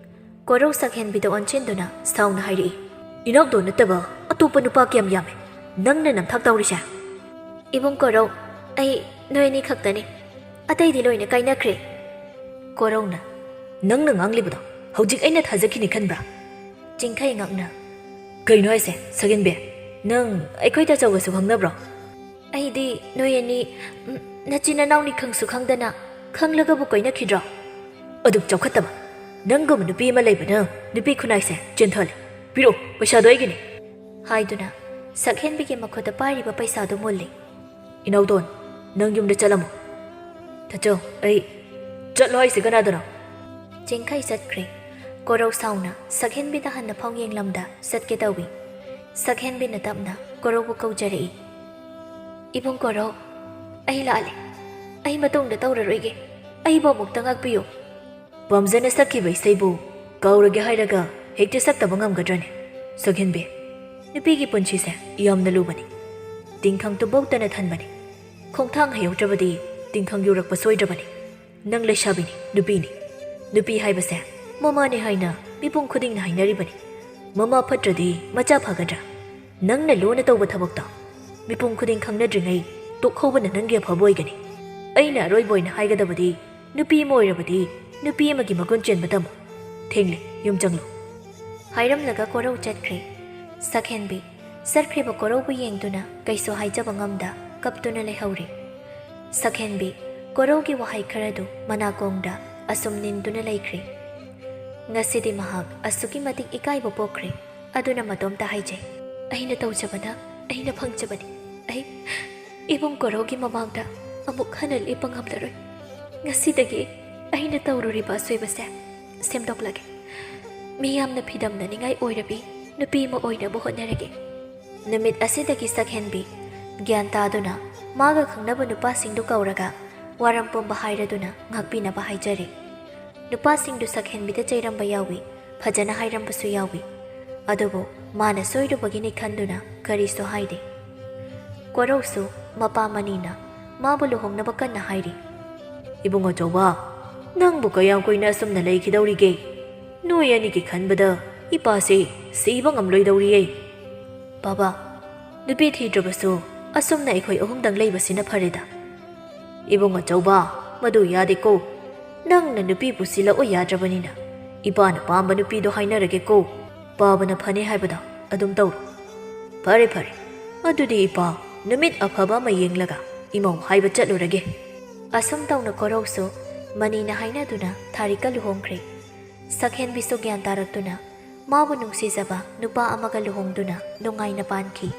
ꯀꯣꯔꯧ ꯁꯛꯍꯦꯟꯕꯤꯗ ꯑꯣꯟꯁꯤꯟꯗꯨꯅ ꯁꯥꯎꯅ ꯍꯥꯏꯔꯛꯏ꯫ "ꯏꯅꯥꯎꯗꯣ ꯅꯠꯇꯕ ꯑꯇꯣꯞꯄ ꯅꯨꯄꯥ ꯀꯌꯥꯝ ꯌꯥꯝꯃꯦ ꯅꯪꯅ ꯅꯝꯊꯥꯛ ꯇꯧꯔꯤꯁꯦ?" "ꯏꯕꯨꯡ ꯀꯣꯔꯧ, ꯑꯩ ꯅꯣꯏ ꯑꯅꯤ ꯈꯛꯇꯅꯤ꯫ ꯑꯇꯩꯗꯤ ꯂꯣꯏꯅ ꯀꯥꯏꯅꯈ꯭ꯔꯦ꯫" ꯀꯣꯔꯧꯅ, "ꯅꯪꯅ ꯉꯥꯡꯂꯤꯕꯗꯣ ꯍꯧꯖꯤꯛ ꯑꯩꯅ ꯊꯥꯖꯈꯤꯅꯤ ꯈꯟꯕ꯭ꯔꯥ?" ꯆꯤꯡꯈꯩ ꯉꯛꯅ, "ꯀꯩꯅꯣ ꯍꯥꯏꯁꯦ, ꯁꯛꯍꯦꯟꯕꯤ? ꯅꯪ ꯑꯩꯈꯣꯏ ꯇꯥꯆꯧꯒꯁꯨ ꯈꯪꯅꯕ꯭ꯔꯣ?" "ꯑꯩꯗꯤ ꯅꯣꯏ ꯑꯅꯤ, ꯎꯝ, ꯅꯆꯤꯟ ꯅꯅꯥꯎꯅꯤ ꯈꯪꯁꯨ ꯈꯪꯗꯅ ꯈꯪꯂꯒꯕꯨ ꯀꯣꯏꯅꯈꯤꯗ꯭ꯔꯣ?" "ꯑꯗꯨꯛ ꯆꯥꯎꯈꯠꯇꯕ ꯅꯪꯒꯨꯝꯕ ꯅꯨꯄꯤ ꯑꯃ ꯂꯩꯕꯅ ꯅꯨꯄꯤ ꯈꯨꯟꯅꯥꯏꯁꯦ ꯆꯦꯟꯊꯍꯜꯂꯦ꯫ ꯄꯤꯔꯛꯑꯣ, ꯄꯩꯁꯥꯗꯣ ꯑꯩꯒꯤꯅꯤ꯫" ꯍꯥꯏꯗꯨꯅ ꯁꯛꯍꯦꯟꯕꯤꯒꯤ ꯃꯈꯨꯠꯇ ꯄꯥꯏꯔꯤꯕ ꯄꯩꯁꯥꯗꯨ ꯃꯨꯜꯂꯤ꯫ "ꯏꯅꯥꯎꯗꯣꯟ, ꯅꯪ ꯌꯨꯝꯗ ꯆꯠꯂꯝꯃꯣ꯫" "ꯇꯥꯆꯧ, ꯑꯩ..." "ꯆꯠꯂꯣ ꯍꯥꯏꯁꯦ ꯀꯅꯥꯗꯅꯣ?" ꯆꯤꯡꯈꯩ ꯆꯠꯈ꯭ꯔꯦ꯫ ꯀꯣꯔꯧ ꯁꯥꯎꯅ ꯁꯛꯍꯦꯟꯕꯤꯗ ꯍꯟꯅ ꯐꯥꯎ ꯌꯦꯡꯂꯝꯗ ꯆꯠꯀꯦ ꯇꯧꯏ꯫ ꯁꯛꯍꯦꯟꯕꯤꯅ ꯇꯞꯅ ꯀꯣꯔꯧꯕꯨ ꯀꯧꯖꯔꯛꯏ꯫ "ꯏꯕꯨꯡ ꯀꯣꯔꯧ, ꯑꯩ ꯂꯥꯜꯂꯦ꯫ ꯑꯩ ꯃꯇꯨꯡꯗ ꯇꯧꯔꯔꯣꯏꯒꯦ꯫ ꯑꯩꯕꯨ ꯑꯃꯨꯛꯇ ꯉꯥꯛꯄꯤꯌꯨ꯫" "ꯄꯥꯝꯖꯅ ꯁꯛꯈꯤꯕ ꯏꯁꯩꯕꯨ ꯀꯥꯎꯔꯒꯦ ꯍꯥꯏꯔꯒ ꯍꯦꯛꯇ ꯁꯛꯇꯕ ꯉꯝꯒꯗ꯭ꯔꯅꯦ, ꯁꯛꯍꯦꯟꯕꯤ? ꯅꯨꯄꯤꯒꯤ ꯄꯨꯟꯁꯤꯁꯦ ꯌꯥꯝꯅ ꯂꯨꯕꯅꯤ꯫ ꯇꯤꯡꯈꯪ ꯇꯨꯕꯧꯇꯅ ꯊꯟꯕꯅꯤ꯫ ꯈꯣꯡꯊꯥꯡ ꯍꯩꯍꯧꯗ꯭ꯔꯕꯗꯤ ꯇꯤꯡꯈꯪ ꯌꯧꯔꯛꯄ ꯁꯣꯏꯗ꯭ꯔꯕꯅꯤ꯫ ꯅꯪ ꯂꯩꯁꯥꯕꯤꯅꯤ, ꯅꯨꯄꯤꯅꯤ꯫ ꯅꯨꯄꯤ ꯍꯥꯏꯕꯁꯦ ꯃꯃꯥꯅꯤ ꯍꯥꯏꯅ ꯃꯤꯄꯨꯝ ꯈꯨꯗꯤꯡꯅ ꯍꯥꯏꯅꯔꯤꯕꯅꯤ꯫ ꯃꯃꯥ ꯐꯠꯇ꯭ꯔꯗꯤ ꯃꯆꯥ ꯐꯒꯗ꯭ꯔꯥ? ꯅꯪꯅ ꯂꯣꯟꯅ ꯇꯧꯕ ꯊꯕꯛꯇꯣ ꯃꯤꯄꯨꯝ ꯈꯨꯗꯤꯡ ꯈꯪꯅꯗ꯭ꯔꯤꯉꯩ ꯇꯣꯛꯍꯧꯕꯅ ꯅꯪꯒꯤ ꯑꯐꯕ ꯑꯣꯏꯒꯅꯤ꯫ ꯑꯩꯅ ꯑꯔꯣꯏꯕ ꯑꯣꯏꯅ ꯍꯥꯏꯒꯗꯕꯗꯤ, ꯅꯨꯄꯤ ꯑꯃ ꯑꯣꯏꯔꯕꯗꯤ ꯅꯨꯄꯤ ꯑꯃꯒꯤ ꯃꯒꯨꯟ ꯆꯦꯟꯕ ꯇꯝꯃꯨ꯫ ꯊꯦꯡꯂꯦ, ꯌꯨꯝ ꯆꯪꯂꯨ꯫ ꯍꯥꯏꯔꯝꯂꯒ ꯀꯣꯔꯧ ꯆꯠꯈ꯭ꯔꯦ꯫ ꯁꯛꯍꯦꯟꯕꯤ ꯆꯠꯈ꯭ꯔꯤꯕ ꯀꯣꯔꯧꯕꯨ ꯌꯦꯡꯗꯨꯅ ꯀꯩꯁꯨ ꯍꯥꯏꯖꯕ ꯉꯝꯗ ꯀꯞꯇꯨꯅ ꯂꯩꯍꯧꯔꯦ꯫ ꯁꯛꯍꯦꯟꯕꯤ ꯀꯣꯔꯧꯒꯤ ꯋꯥꯍꯩ ꯈꯔꯗꯨ ꯃꯅꯥꯀꯣꯡꯗ ꯑꯁꯨꯝ ꯅꯤꯟꯗꯨꯅ ꯂꯩꯈ꯭ꯔꯦ꯫ ꯉꯁꯤꯗꯤ ꯃꯍꯥꯛ ꯑꯁꯨꯛꯀꯤ ꯃꯇꯤꯛ ꯏꯀꯥꯏꯕ ꯄꯣꯛꯈ꯭ꯔꯦ꯫ ꯑꯗꯨꯅ ꯃꯇꯣꯝꯇ ꯍꯥꯏꯖꯩ, "ꯑꯩꯅ ꯇꯧꯖꯕꯅ ꯑꯩꯅ ꯐꯪꯖꯕꯅꯤ꯫ ꯑꯩ ꯏꯕꯨꯡ ꯀꯣꯔꯧꯒꯤ ꯃꯃꯥꯡꯗ ꯑꯃꯨꯛ ꯍꯟꯅ ꯂꯦꯞꯄ ꯉꯝꯂꯔꯣꯏ꯫ ꯉꯁꯤꯗꯒꯤ ꯑꯩꯅ ꯇꯧꯔꯨꯔꯤꯕ ꯑꯁꯣꯏꯕꯁꯦ ꯁꯦꯝꯗꯣꯛꯂꯒꯦ꯫ ꯃꯤꯌꯥꯝꯅ ꯐꯤꯗꯝꯅꯅꯤꯡꯉꯥꯏ ꯑꯣꯏꯔꯕꯤ ꯅꯨꯄꯤ ꯑꯃ ꯑꯣꯏꯅꯕ ꯍꯣꯠꯅꯔꯒꯦ"꯫ ꯅꯨꯃꯤꯠ ꯑꯁꯤꯗꯒꯤ ꯁꯛꯍꯦꯟꯕꯤ ꯒ꯭ꯌꯥꯟ ꯇꯥꯗꯨꯅ ꯃꯥꯒ ꯈꯪꯅꯕ ꯅꯨꯄꯥꯁꯤꯡꯗꯨ ꯀꯧꯔꯒ ꯋꯥꯔꯝ ꯄꯨꯝꯕ ꯍꯥꯏꯔꯗꯨꯅ ꯉꯥꯛꯄꯤꯅꯕ ꯍꯥꯏꯖꯔꯤ꯫ ꯅꯨꯄꯥꯁꯤꯡꯗꯨ ꯁꯛꯍꯦꯟꯕꯤꯗ ꯆꯩꯔꯝꯕ ꯌꯥꯎꯏ, ꯐꯖꯅ ꯍꯥꯏꯔꯝꯕꯁꯨ ꯌꯥꯎꯏ꯫ ꯑꯗꯨꯕꯨ ꯃꯥꯅ ꯁꯣꯏꯔꯨꯕꯒꯤꯅꯤ ꯈꯟꯗꯨꯅ ꯀꯔꯤꯁꯨ ꯍꯥꯏꯗꯦ꯫ ꯀꯣꯔꯧꯁꯨ ꯃꯄꯥ ꯃꯅꯤꯅ ꯃꯥꯕꯨ ꯂꯨꯍꯣꯡꯅꯕ ꯀꯟꯅ ꯍꯥꯏꯔꯤ꯫ "ꯏꯕꯨꯡ ꯑꯆꯧꯕ, ꯅꯪꯕꯨ ꯀꯌꯥꯝ ꯀꯨꯏꯅ ꯑꯁꯨꯝꯅ ꯂꯩꯈꯤꯗꯧꯔꯤꯒꯦ? ꯅꯣꯏ ꯑꯅꯤꯒꯤ ꯈꯟꯕꯗ ꯏꯄꯥꯁꯦ ꯁꯤꯕ ꯉꯝꯂꯣꯏꯗꯧꯔꯤꯌꯦ꯫ ꯕꯥꯕꯥ, ꯅꯨꯄꯤ ꯊꯤꯗ꯭ꯔꯕꯁꯨ ꯑꯁꯨꯝꯅ ꯑꯩꯈꯣꯏ ꯑꯍꯨꯝꯗꯪ ꯂꯩꯕꯁꯤꯅ ꯐꯔꯦꯗ"꯫ "ꯏꯕꯨꯡ ꯑꯆꯧꯕ, ꯃꯗꯨ ꯌꯥꯗꯦꯀꯣ꯫ ꯅꯪꯅ ꯅꯨꯄꯤ ꯄꯨꯁꯤꯜꯂꯛꯑꯣ ꯌꯥꯗ꯭ꯔꯕꯅꯤꯅ ꯏꯄꯥꯅ ꯄꯥꯝꯕ ꯅꯨꯄꯤꯗꯣ ꯍꯥꯏꯅꯔꯒꯦꯀꯣ꯫ ꯄꯥꯕꯅ ꯐꯅꯤ ꯍꯥꯏꯕꯗꯣ ꯑꯗꯨꯝ ꯇꯧꯔꯣ"꯫ "ꯐꯔꯦ ꯐꯔꯦ, ꯑꯗꯨꯗꯤ ꯏꯄꯥ ꯅꯨꯃꯤꯠ ꯑꯐꯕ ꯑꯃ ꯌꯦꯡꯂꯒ ꯏꯃꯧ ꯍꯥꯏꯕ ꯆꯠꯂꯨꯔꯒꯦ"꯫ ꯑꯁꯨꯝ ꯇꯧꯅ ꯀꯣꯔꯧꯁꯨ ꯃꯅꯤꯅ ꯍꯥꯏꯅꯗꯨꯅ ꯊꯥꯔꯤꯛꯀ ꯂꯨꯍꯣꯡꯈ꯭ꯔꯦ꯫ ꯁꯛꯍꯦꯟꯕꯤꯁꯨ ꯒ꯭ꯌꯥꯟ ꯇꯥꯔꯛꯇꯨꯅ ꯃꯥꯕꯨ ꯅꯨꯡꯁꯤꯖꯕ ꯅꯨꯄꯥ ꯑꯃꯒ ꯂꯨꯍꯣꯡꯗꯨꯅ ꯅꯨꯡꯉꯥꯏꯅ ꯄꯥꯟꯈꯤ꯫